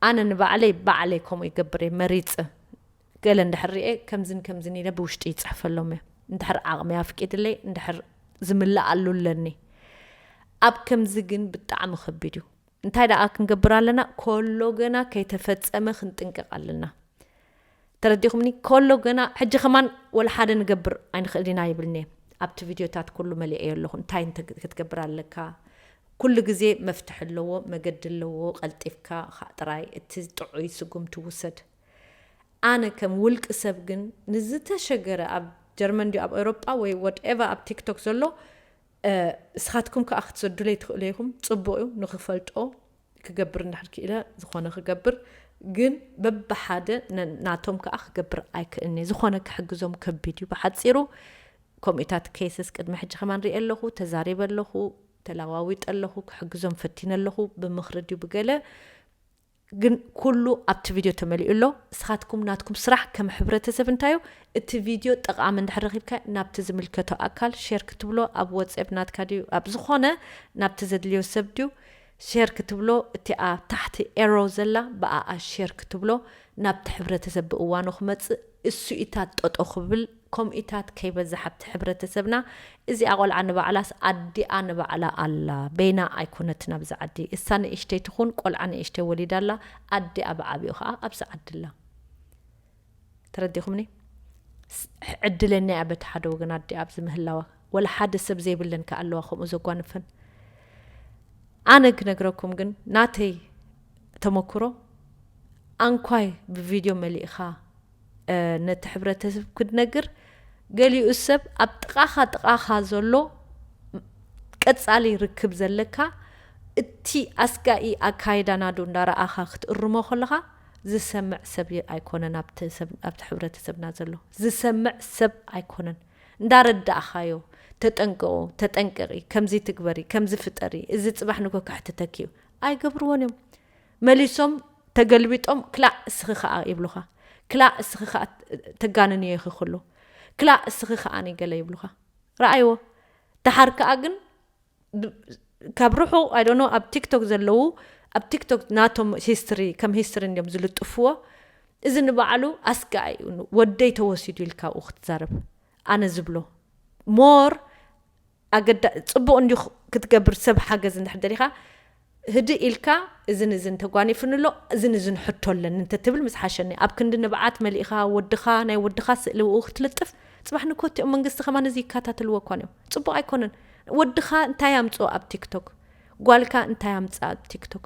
ኣነ ንባዕለይ፣ ባዕለይ ከምኡ ይገብር እየ፣ መሪጸ። ገለ እንድሕር ሪኤ ከምዝን ከምዝን ኢለ ብውሽጢ ይጽሕፈሎም እየ። እንድሕር ዓቕሚ ኣፍቂድለይ፣ እንድሕር ዝምልኣሉ ኣለኒ። ኣብ ከምዚ ግን ብጣዕሚ ከቢድ እዩ። እንታይ ደኣ ክንገብር ኣለና? ኮሎ ገና ከይተፈጸመ ክንጥንቀቕ ኣለና። ተረዲኹምኒ? ኮሎ ገና ሕጂ ከማን ወላ ሓደ ንገብር ኣይንኽእል ኢና ይብልኒ እየ። ኣብቲ ቪድዮታት ኩሉ መሊኤዮ ኣለኹ። እንታይ እንተ-፣ ክትገብር ኣለካ? ኩሉ ግዜ መፍትሒ ኣለዎ፣ መገዲ ኣለዎ። ቀልጢፍካ ኻ ጥራይ እቲ ጥዑይ ስጉምቲ ውሰድ። ኣነ ከም ውልቂ ሰብ ግን ንዝተሸገረ፣ ኣብ ጀርመን ድዩ ኣብ ኤውሮጳ ወይ ወትኤቨር ኣብ ቲክቶክ ዘሎ፣ እ፣ እስኻትኩም ከኣ ክትሰዱለይ ትኽእሉ ኢኹም። ጽቡቕ እዩ፣ ንኽፈልጦ ክገብር እንድሕር ክኢለ ዝኾነ ክገብር፣ ግን በብሓደ ነ-፣ ናቶም ከኣ ክገብር ኣይክእልኒ። ዝኾነ ክሕግዞም ከቢድ እዩ። ብሓጺሩ ከምኡታት ኬስስ ቅድሚ ሕጂ ከማን ሪኤ ኣለኹ፣ ተዛሪበ ኣለኹ፣ ተለዋዊጠ ኣለኹ፣ ክሕግዞም ፈቲነ ኣለኹ፣ ብምኽሪ ድዩ ብገለ፣ ግን ኩሉ ኣብቲ ቪድዮ ተመሊኡ ኣሎ። እስኻትኩም ናትኩም ስራሕ ከም ሕብረተሰብ እንታይ እዩ? እቲ ቪድዮ ጠቓሚ እንድሕር ረኺብካ ናብቲ ዝምልከቶ ኣካል ሼር ክትብሎ፣ ኣብ ወጽኤፕ ናትካ ድዩ፣ ኣብ ዝኾነ ናብቲ ዘድልዮ ሰብ ድዩ ሼር ክትብሎ፣ እቲኣ ታሕቲ ኤሮ ዘላ ብኣኣ ሼር ክትብሎ፣ ናብቲ ሕብረተሰብ ብእዋኑ ክመጽእ፣ እሱ ኢታት ጠጦ ክብል፣ ከምኡታት ከይበዝሕ ኣብቲ ሕብረተሰብና። እዚኣ ቆልዓ ንባዕላስ ኣዲኣ ንባዕላ ኣላ፣ በይና ኣይኮነትን ኣብዚ ዓዲ። እሳ ንእሽተይ ትኹን፣ ቆልዓ ንእሽተይ ወሊዳ ኣላ፣ ኣዲኣ ብዓቢኡ ኸኣ ኣብዚ ዓዲ ኣላ። ተረዲኹምኒ? ስ-፣ ዕድለኛ እያ በቲ ሓደ ወገን ኣዲኣ ኣብዚ ምህላዋ። ወላ ሓደ ሰብ ዘይብለን ከኣ ኣለዋ ከምኡ ዘጓንፈን። ኣነ ክነግረኩም ግን ናተይ ተመክሮ፣ ኣንኳይ ብቪድዮ መሊእኻ፣ እ፣ ነቲ ሕብረተሰብ ክትነግር፣ ገሊኡ ሰብ ኣብ ጥቓኻ፣ ጥቓኻ ዘሎ ቀጻሊ ርክብ ዘለካ፣ እቲ ኣስጋኢ ኣካይዳ ናዱ እንዳረኣኻ ክትእርሞ ከለኻ፣ ዝሰምዕ ሰብ ይ-፣ ኣይኮነን ኣብቲ ሰብ፣ ኣብቲ ሕብረተሰብና ዘሎ። ዝሰምዕ ሰብ ኣይኮነን። እንዳረዳእኻዮ፣ "ተጠንቀቑ፣ ተጠንቀቒ፣ ከምዚ ትግበሪ፣ ከምዚ ፍጠሪ፣ እዚ ጽባሕ ንጎ ከሕትተኪ እዩ." ኣይገብርዎን እዮም። መሊሶም ተገልቢጦም፣ "ክላእ እስኺ ኸኣ" ይብሉኻ። "ክላእ እስኺ ኸኣ ተጋንንዮ ኢኺ ኩሉ። ክላእ እስኺ ኸኣ ገለ" ይብሉኻ። ረኣይዎ። ደሓር ከኣ ግን ብ-፣ ካብ ርሑቕ፣ I don't know፣ ኣብ ቲክቶክ ዘለዉ፣ ኣብ ቲክቶክ ናቶም ሂስትሪ፣ ከም ሂስትሪ እንድዮም ዝልጥፍዎ። እዚ ንባዕሉ ኣስጋኢ እዩ። ወደይ ተወሲዱ ኢልካ ኣብኡ ክትዛረብ፣ ኣነ ዝብሎ ሞር ኣገዳ-፣ ጽቡቕ እንድዩ ክትገብር፣ ሰብ ሓገዝ እንድሕር ደሊኻ፣ ህድእ ኢልካ፣ "እዝን እዝን ተጓኒፍኒ ኣሎ፣ እዝን እዝን ሕቶ ኣለኒ" እንተትብል ምስ ሓሸኒ። ኣብ ክንዲ ንብዓት መሊእኻ፣ ወድኻ፣ ናይ ወድኻ ስእሊ ኣብኡ ክትልጥፍ፣ ጽባሕ ንግሆ እቲኦም መንግስቲ ከማን እዚ ይከታተልዎ እኳ እዮም። ጽቡቕ ኣይኮነን። ወድኻ እንታይ ኣምጽኦ ኣብ ቲክቶክ? ጓልካ እንታይ ኣምጽኣ ኣብ ቲክቶክ?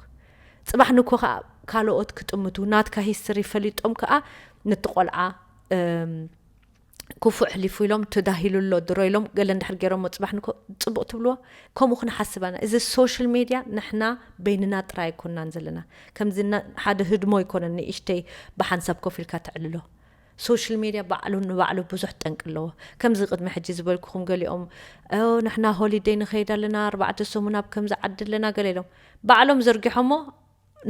ጽባሕ ንግሆ ከኣ ካልኦት ክጥምቱ፣ ናትካ ሂስትሪ ፈሊጦም ከኣ ነቲ ቆልዓ፣ እም፣ ክፉእ ሕሊፉ ኢሎም፣ ተዳሂሉ ኣሎ ድሮ ኢሎም፣ ገለ እንድሕር ገይሮሞ ጽባሕ ንኮ-፣ ጽቡቕ ትብልዎ። ከምኡ ክንሓስብ ኣና። እዚ ሶሻል ሜድያ ንሕና በይንና ጥራይ ኣይኮንናን ዘለና። ከምዚ ና-፣ ሓደ ህድሞ ኣይኮነን ንእሽተይ ብሓንሳብ ኮፍ ኢልካ ተዕልሎ። ሶሻል ሜድያ ባዕሉ ንባዕሉ ብዙሕ ጠንቂ ኣለዎ። ከምዚ ቅድሚ ሕጂ ዝበልኩኹም ገሊኦም፣ "ኦ፣ ንሕና ሆሊደይ ንኸይድ ኣለና፣ ኣርባዕተ ሰሙን ኣብ ከምዚ ዓዲ ኣለና" ገለ ኢሎም። ባዕሎም ዘርጊሖሞ፣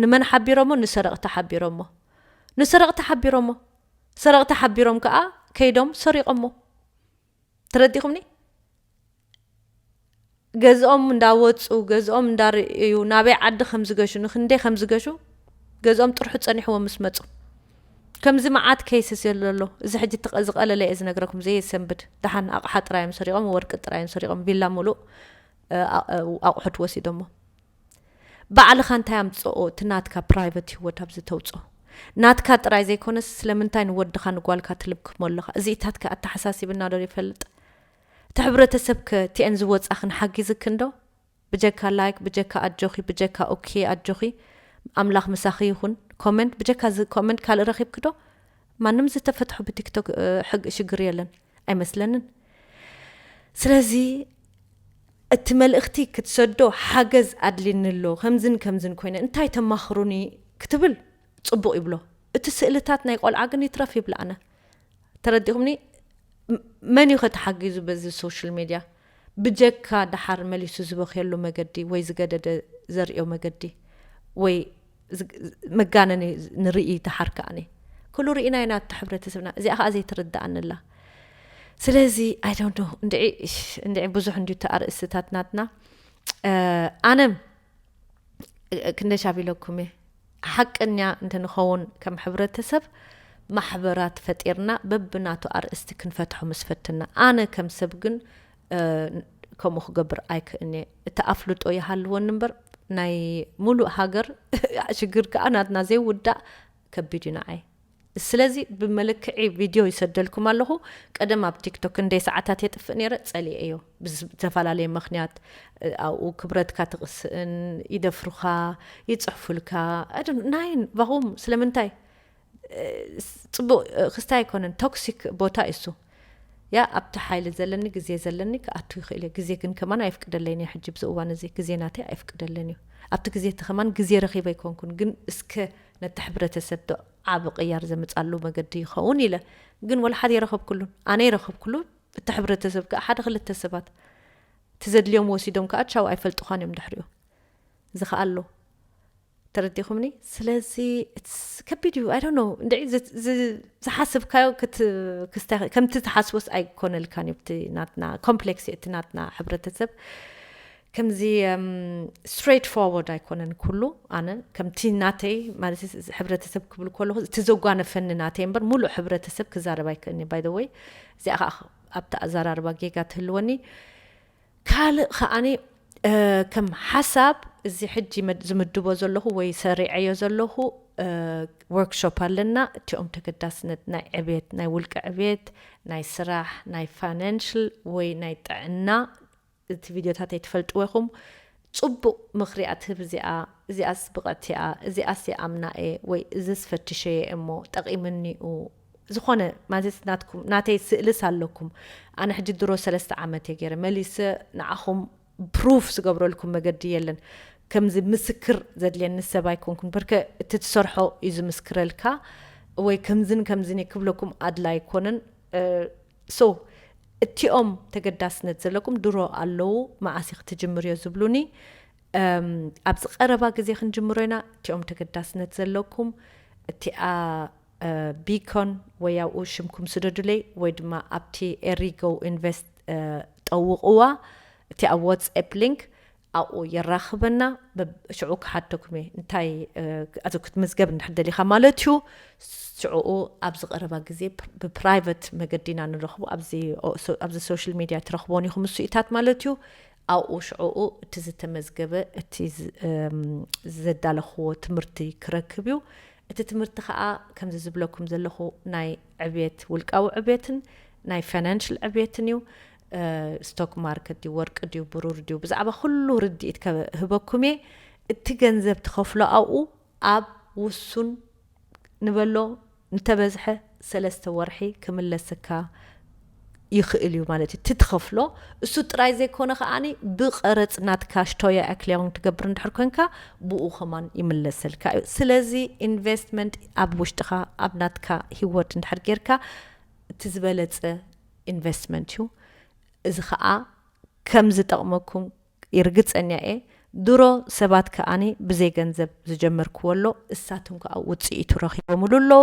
ንመን ሓቢሮሞ? ንሰረቕቲ ሓቢሮሞ። ንሰረቕቲ ሓቢሮሞ። ሰረቕቲ ሓቢሮም ከኣ ከይዶም ሰሪቖሞ። ተረዲኹምኒ? ገዝኦም እንዳወጹ፣ ገዝኦም እንዳርእዩ፣ ናበይ ዓዲ ከም ዝገሹ፣ ንክንደይ ከም ዝገሹ፣ ገዝኦም ጥርሑ ጸኒሕዎ ምስ መጹ። ከምዚ መዓት ኬይስስ የሎ ኣሎ። እዚ ሕጂ ተቐ-፣ ዝቐለለ እየ ዝነግረኩም፣ ዘየሰንብድ። ደሓን ኣቕሓ ጥራይ እዮም ሰሪቖም፣ ወርቂ ጥራይ እዮም ሰሪቖም፣ ቪላ ሙሉእ፣ እ፣ ኣ-፣ እ፣ ኣቑሑት ወሲዶሞ። ባዕልኻ እንታይ ኣምጽኦ? እቲ ናትካ ፕራይቨት ህይወት ኣብዚ ተውጽኦ። ናትካ ጥራይ ዘይኮነስ፣ ስለምንታይ ንወድኻ ንጓልካ ትልብክሞ ኣለኻ? እዚኢታትካ ኣተሓሳሲብና ዶ ይፈልጥ? እቲ ሕብረተሰብከ እቲአን ዝወጻኽን ሓጊዝክን ዶ? ብጀካ ላይክ፣ ብጀካ ኣጆኺ፣ ብጀካ ኦኬ ኣጆኺ፣ ኣምላኽ ምሳኺ ይኹን። ኮመንት፣ ብጀካ እዚ ኮመንት ካልእ ረኺብኪ ዶ? ማንም ዝተፈትሖ ብቲክቶክ፣ እ፣ ሕግ-፣ ሽግር የለን። ኣይመስለንን። ስለዚ እቲ መልእኽቲ ክትሰዶ ሓገዝ ኣድልኒ ኣሎ፣ ከምዝን ከምዝን ኮይነ፣ እንታይ ተማኽሩኒ ክትብል ጽቡቕ ይብሎ። እቲ ስእልታት ናይ ቆልዓ ግን ይትረፍ ይብል ኣነ። ተረዲኹምኒ? ም-፣ መን እዩ ከተሓጊዙ በዚ ሶሻል ሜድያ? ብጀካ ደሓር መሊሱ ዝበኽየሉ መገዲ ወይ ዝገደደ ዘርእዮ መገዲ ወይ ዝግ-፣ መጋነኒ ንርኢ ደሓር ከኣኒ። ኩሉ ርኢና ኢና እቲ ሕብረተሰብና። እዚኣ ከኣ ዘይትርድኣኒ ኣላ። ስለዚ፣ I don't know፣ እንድዒ፣ እሽ፣ እንድዒ ብዙሕ እንድዩ እቲ ኣርእስትታት ናትና። እ፣ ኣነ፣ እ፣ ክንደይ ሻብ ኢለኩም እየ። ሓቀኛ እንተንኸውን ከም ሕብረተሰብ ማሕበራት ፈጢርና በብናቱ ኣርእስቲ ክንፈትሖ ምስ ፈትና። ኣነ ከም ሰብ ግን፣ እ፣ ከምኡ ክገብር ኣይክእልን እየ። እቲ ኣፍልጦ ይሃልወኒ እምበር ናይ ሙሉእ ሃገር ሽግር ከኣ ናትና ዘይውዳእ ከቢድ እዩ ንዓይ። ስለዚ ብመለክዒ ቪድዮ ይሰደልኩም ኣለኹ። ቀደም ኣብ ቲክቶክ ክንደይ ሰዓታት የጥፍእ ነይረ፣ ጸሊኤዮ። ብዝተፈላለየ ምኽንያት፣ እ፣ ኣብኡ ክብረትካ ትቕስእን፣ ይደፍሩኻ፣ ይጽሕፉልካ። I don't፣ ናይን ባኹም ስለምንታይ? እ፣ ጽቡቕ፣ እ፣ ክስታይ ኣይኮነን፣ ቶክሲክ ቦታ እዩ እሱ። ያ፣ ኣብቲ ሓይሊ ዘለኒ፣ ግዜ ዘለኒ ክኣቱ ይኽእል እየ። ግዜ ግን ከማን ኣይፍቅደለይን እዩ። ሕጂ ብዚ እዋን እዚ ግዜ ናተይ ኣይፍቅደለይን እዩ። ኣብቲ ግዜ እቲ ከማን ግዜ ረኺበ ኣይኮንኩን፣ ግን እስከ ነቲ ሕብረተሰብ ዶ ዓቢ ቅያር ዘምጻሉ መገዲ ይኸውን ኢለ። ግን ወላ ሓደ የረኸብኩሉን። ኣነ የረኸብኩሉ፣ እቲ ሕብረተሰብ ከኣ ሓደ ክልተ ሰባት። እቲ ዘድልዮም ወሲዶም ከኣ ቻው ኣይፈልጡኻን እዮም ድሕሪኡ። እዚ ከኣ ኣሎ። ተረዲኹምኒ? ስለዚ it's ከቢድ እዩ። I don't know። እንድዒ ዝ-፣ ዝ-፣ ዝሓስብካዮ ክት-፣ ክስታ-፣ ከምቲ ትሓስቦስ ኣይኮነልካን እዩ። እቲ ናትና ኮምፕሌክስ እዩ፣ እቲ ናትና ሕብረተሰብ። ከምዚ፣ እም፣ ስትሬት ፎርወርድ ኣይኮነን ኩሉ። ኣነ ከምቲ ናተይ፣ ማለት፣ ሕብረተሰብ ክብል ከለኹ፣ እቲ ዘጓነፈኒ ናተይ እምበር፣ ሙሉእ ሕብረተሰብ ክዛረብ ኣይክእልኒ። By the way፣ እዚኣ ከኣ ኣብቲ ኣዘራርባ ጌጋ ትህልወኒ። ካልእ ከኣኒ፣ እ፣ ከም ሓሳብ፣ እዚ ሕጂ መድ-፣ ዝምድቦ ዘለኹ ወይ ሰሪዐዮ ዘለኹ፣ እ፣ ወርክሾፕ ኣለና። እቲኦም ተገዳስነት ናይ ዕብየት፣ ናይ ውልቀ ዕብየት፣ ናይ ስራሕ፣ ናይ ፋይናንሽል ወይ ናይ ጥዕና፣ እቲ ቪድዮታተይ ትፈልጥዎ ኢኹም። ጽቡቕ ምኽሪ እያ ትህብ እዚኣ፣ እዚኣስ ብቕዕቲ እያ፣ እዚኣስ ይኣምና እየ፣ ወይ እዝስ ፈትሸዮ እየ እሞ ጠቒምኒ እዩ። ዝኾነ ማለት ናትኩም፣ ናተይ ስእልስ ኣለኩም። ኣነ ሕጂ ድሮ ሰለስተ ዓመት እየ ገይረ፣ መሊሰ ንዓኹም ፕሩፍ ዝገብረልኩም መገዲ የለን። ከምዚ ምስክር ዘድልየኒ ሰብ ኣይኮንኩን። በርከ እቲ ትሰርሖ እዩ ዝምስክረልካ፣ ወይ ከምዝን ከምዝን እየ ክብለኩም ኣድላይ ኣይኮነን። እ፣ ሶ፣ እቲኦም ተገዳስነት ዘለኩም ድሮ ኣለዉ፣ መዓስ ኢኺ ትጅምርዮ ዝብሉኒ፣ እም፣ ኣብዚ ቀረባ ግዜ ክንጅምሮ ኢና። እቲኦም ተገዳስነት ዘለኩም፣ እቲኣ፣ እ፣ ቢኮን ወይ ኣብኡ ሽምኩም ስደዱለይ፣ ወይ ድማ ኣብቲ ኤሪጎ ኢንቨስት፣ እ፣ ጠውቕዋ፣ እቲ ኣብ ዋትስኣፕ ሊንክ ኣብኡ የራኽበና። በብ-፣ ሽዑ ክሓተኩም እየ። እንታይ፣ እ፣ ኣቶ ክትምዝገብ እንድሕር ደሊኻ ማለት እዩ። ሽዑኡ ኣብዚ ቀረባ ግዜ ፕ-፣ ብፕራይቨት መገዲ ኢና ንረኽቦ። ኣብዚ ኦ-፣ ሶ-፣ ኣብዚ ሶሻል ሚድያ ትረኽቦን ኢኹም እሱኢታት ማለት እዩ። ኣብኡ ሽዑኡ እቲ ዝተመዝገበ፣ እቲ ዝ-፣ እም፣ ዘዳለኽዎ ትምህርቲ ክረክብ እዩ። እቲ ትምህርቲ ኸኣ ከምዚ ዝብለኩም ዘለኹ ናይ ዕብየት፣ ውልቃዊ ዕብየትን ናይ ፋይናንሽል ዕብየትን እዩ። እ፣ ስቶክ ማርኬት ድዩ፣ ወርቂ ድዩ፣ ብሩር ድዩ፣ ብዛዕባ ኩሉ ርድኢት ከህበኩም እየ። እቲ ገንዘብ ትኸፍሎ ኣብኡ ኣብ ውሱን ንበሎ ንተበዝሐ ሰለስተ ወርሒ ክምለሰካ ይኽእል እዩ ማለት እዩ። ትትኸፍሎ እሱ ጥራይ ዘይኮነ ከዓኒ ብቐረፅ ናትካ ሽቶያ ኣክሊዮን ትገብር እንድሕር ኮንካ ብኡ ከማን ይምለሰልካ እዩ። ስለዚ ኢንቨስትመንት ኣብ ውሽጥኻ ኣብ ናትካ ህይወት እንድሕር ጌርካ እቲ ዝበለፀ ኢንቨስትመንት እዩ። እዚ ከዓ ከም ዝጠቕመኩም ይርግፀኛ እየ። ድሮ ሰባት ከዓኒ ብዘይ ገንዘብ ዝጀመርክዎ ኣሎ፣ እሳቶም ከዓ ውፅኢቱ ረኺቦምሉ ኣለዉ።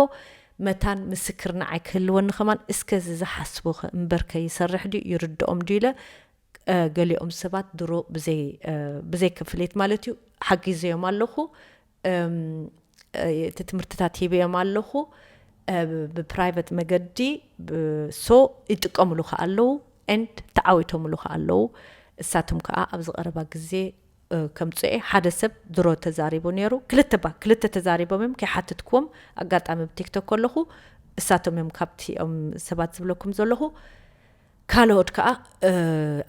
መታን ምስክር ንዓይ ክህልወኒ ከማን እስከ እዚ ዝሓስቡ ከ እምበር ከይሰርሕ ድዩ ይርድኦም ድዩ ኢለ፣ እ፣ ገሊኦም ሰባት ድሮ ብዘይ፣ እ፣ ብዘይ ክፍሊት ማለት እዩ ሓጊዘዮም ኣለኹ። እም፣ እ፣ እቲ ትምህርትታት ሂበዮም ኣለኹ። እ፣ ብ-፣ ብፕራይቨት መገዲ፣ ብ-፣ ሶ ይጥቀምሉ ከ ኣለዉ፣ ኤንድ ተዓዊቶምሉ ከ ኣለዉ። እሳቶም ከኣ ኣብዚ ቀረባ ግዜ፣ እ፣ ከምጽኦ እየ። ሓደ ሰብ ድሮ ተዛሪቡ ነይሩ። ክልተ ባ-፣ ክልተ ተዛሪቦም እዮም፣ ከይሓትትክዎም ኣጋጣሚ ብቲክቶክ ከለኹ፣ እሳቶም እዮም ካብቲ ኦም ሰባት ዝብለኩም ዘለኹ። ካልኦት ከኣ፣ እ፣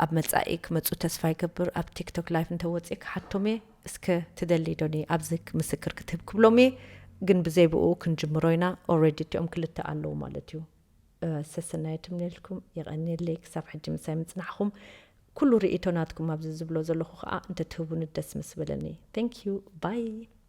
ኣብ መጻኢ ክመጹ ተስፋ ይገብር። ኣብ ቲክቶክ ላይፍ እንተወጺኤ ክሓቶም እየ። እስከ ትደሊ ዶ ኒ ኣብዚ ምስክር ክትህብ ክብሎም እየ። ግን ብዘይ ብኡ ክንጅምሮ ኢና። ኦልሬዲ እቲኦም ክልተ ኣለዉ ማለት እዩ። እ፣ ሰሰናዩ ትምነልኩም። የቐንየለይ ክሳብ ሕጂ ምሳይ ምጽናሕኹም። ኩሉ ርእይቶ ናትኩም ኣብዚ ዝብሎ ዘለኹ ከኣ እንተትህቡኒ ደስ ምስ በለኒ። Thank you. ባይ።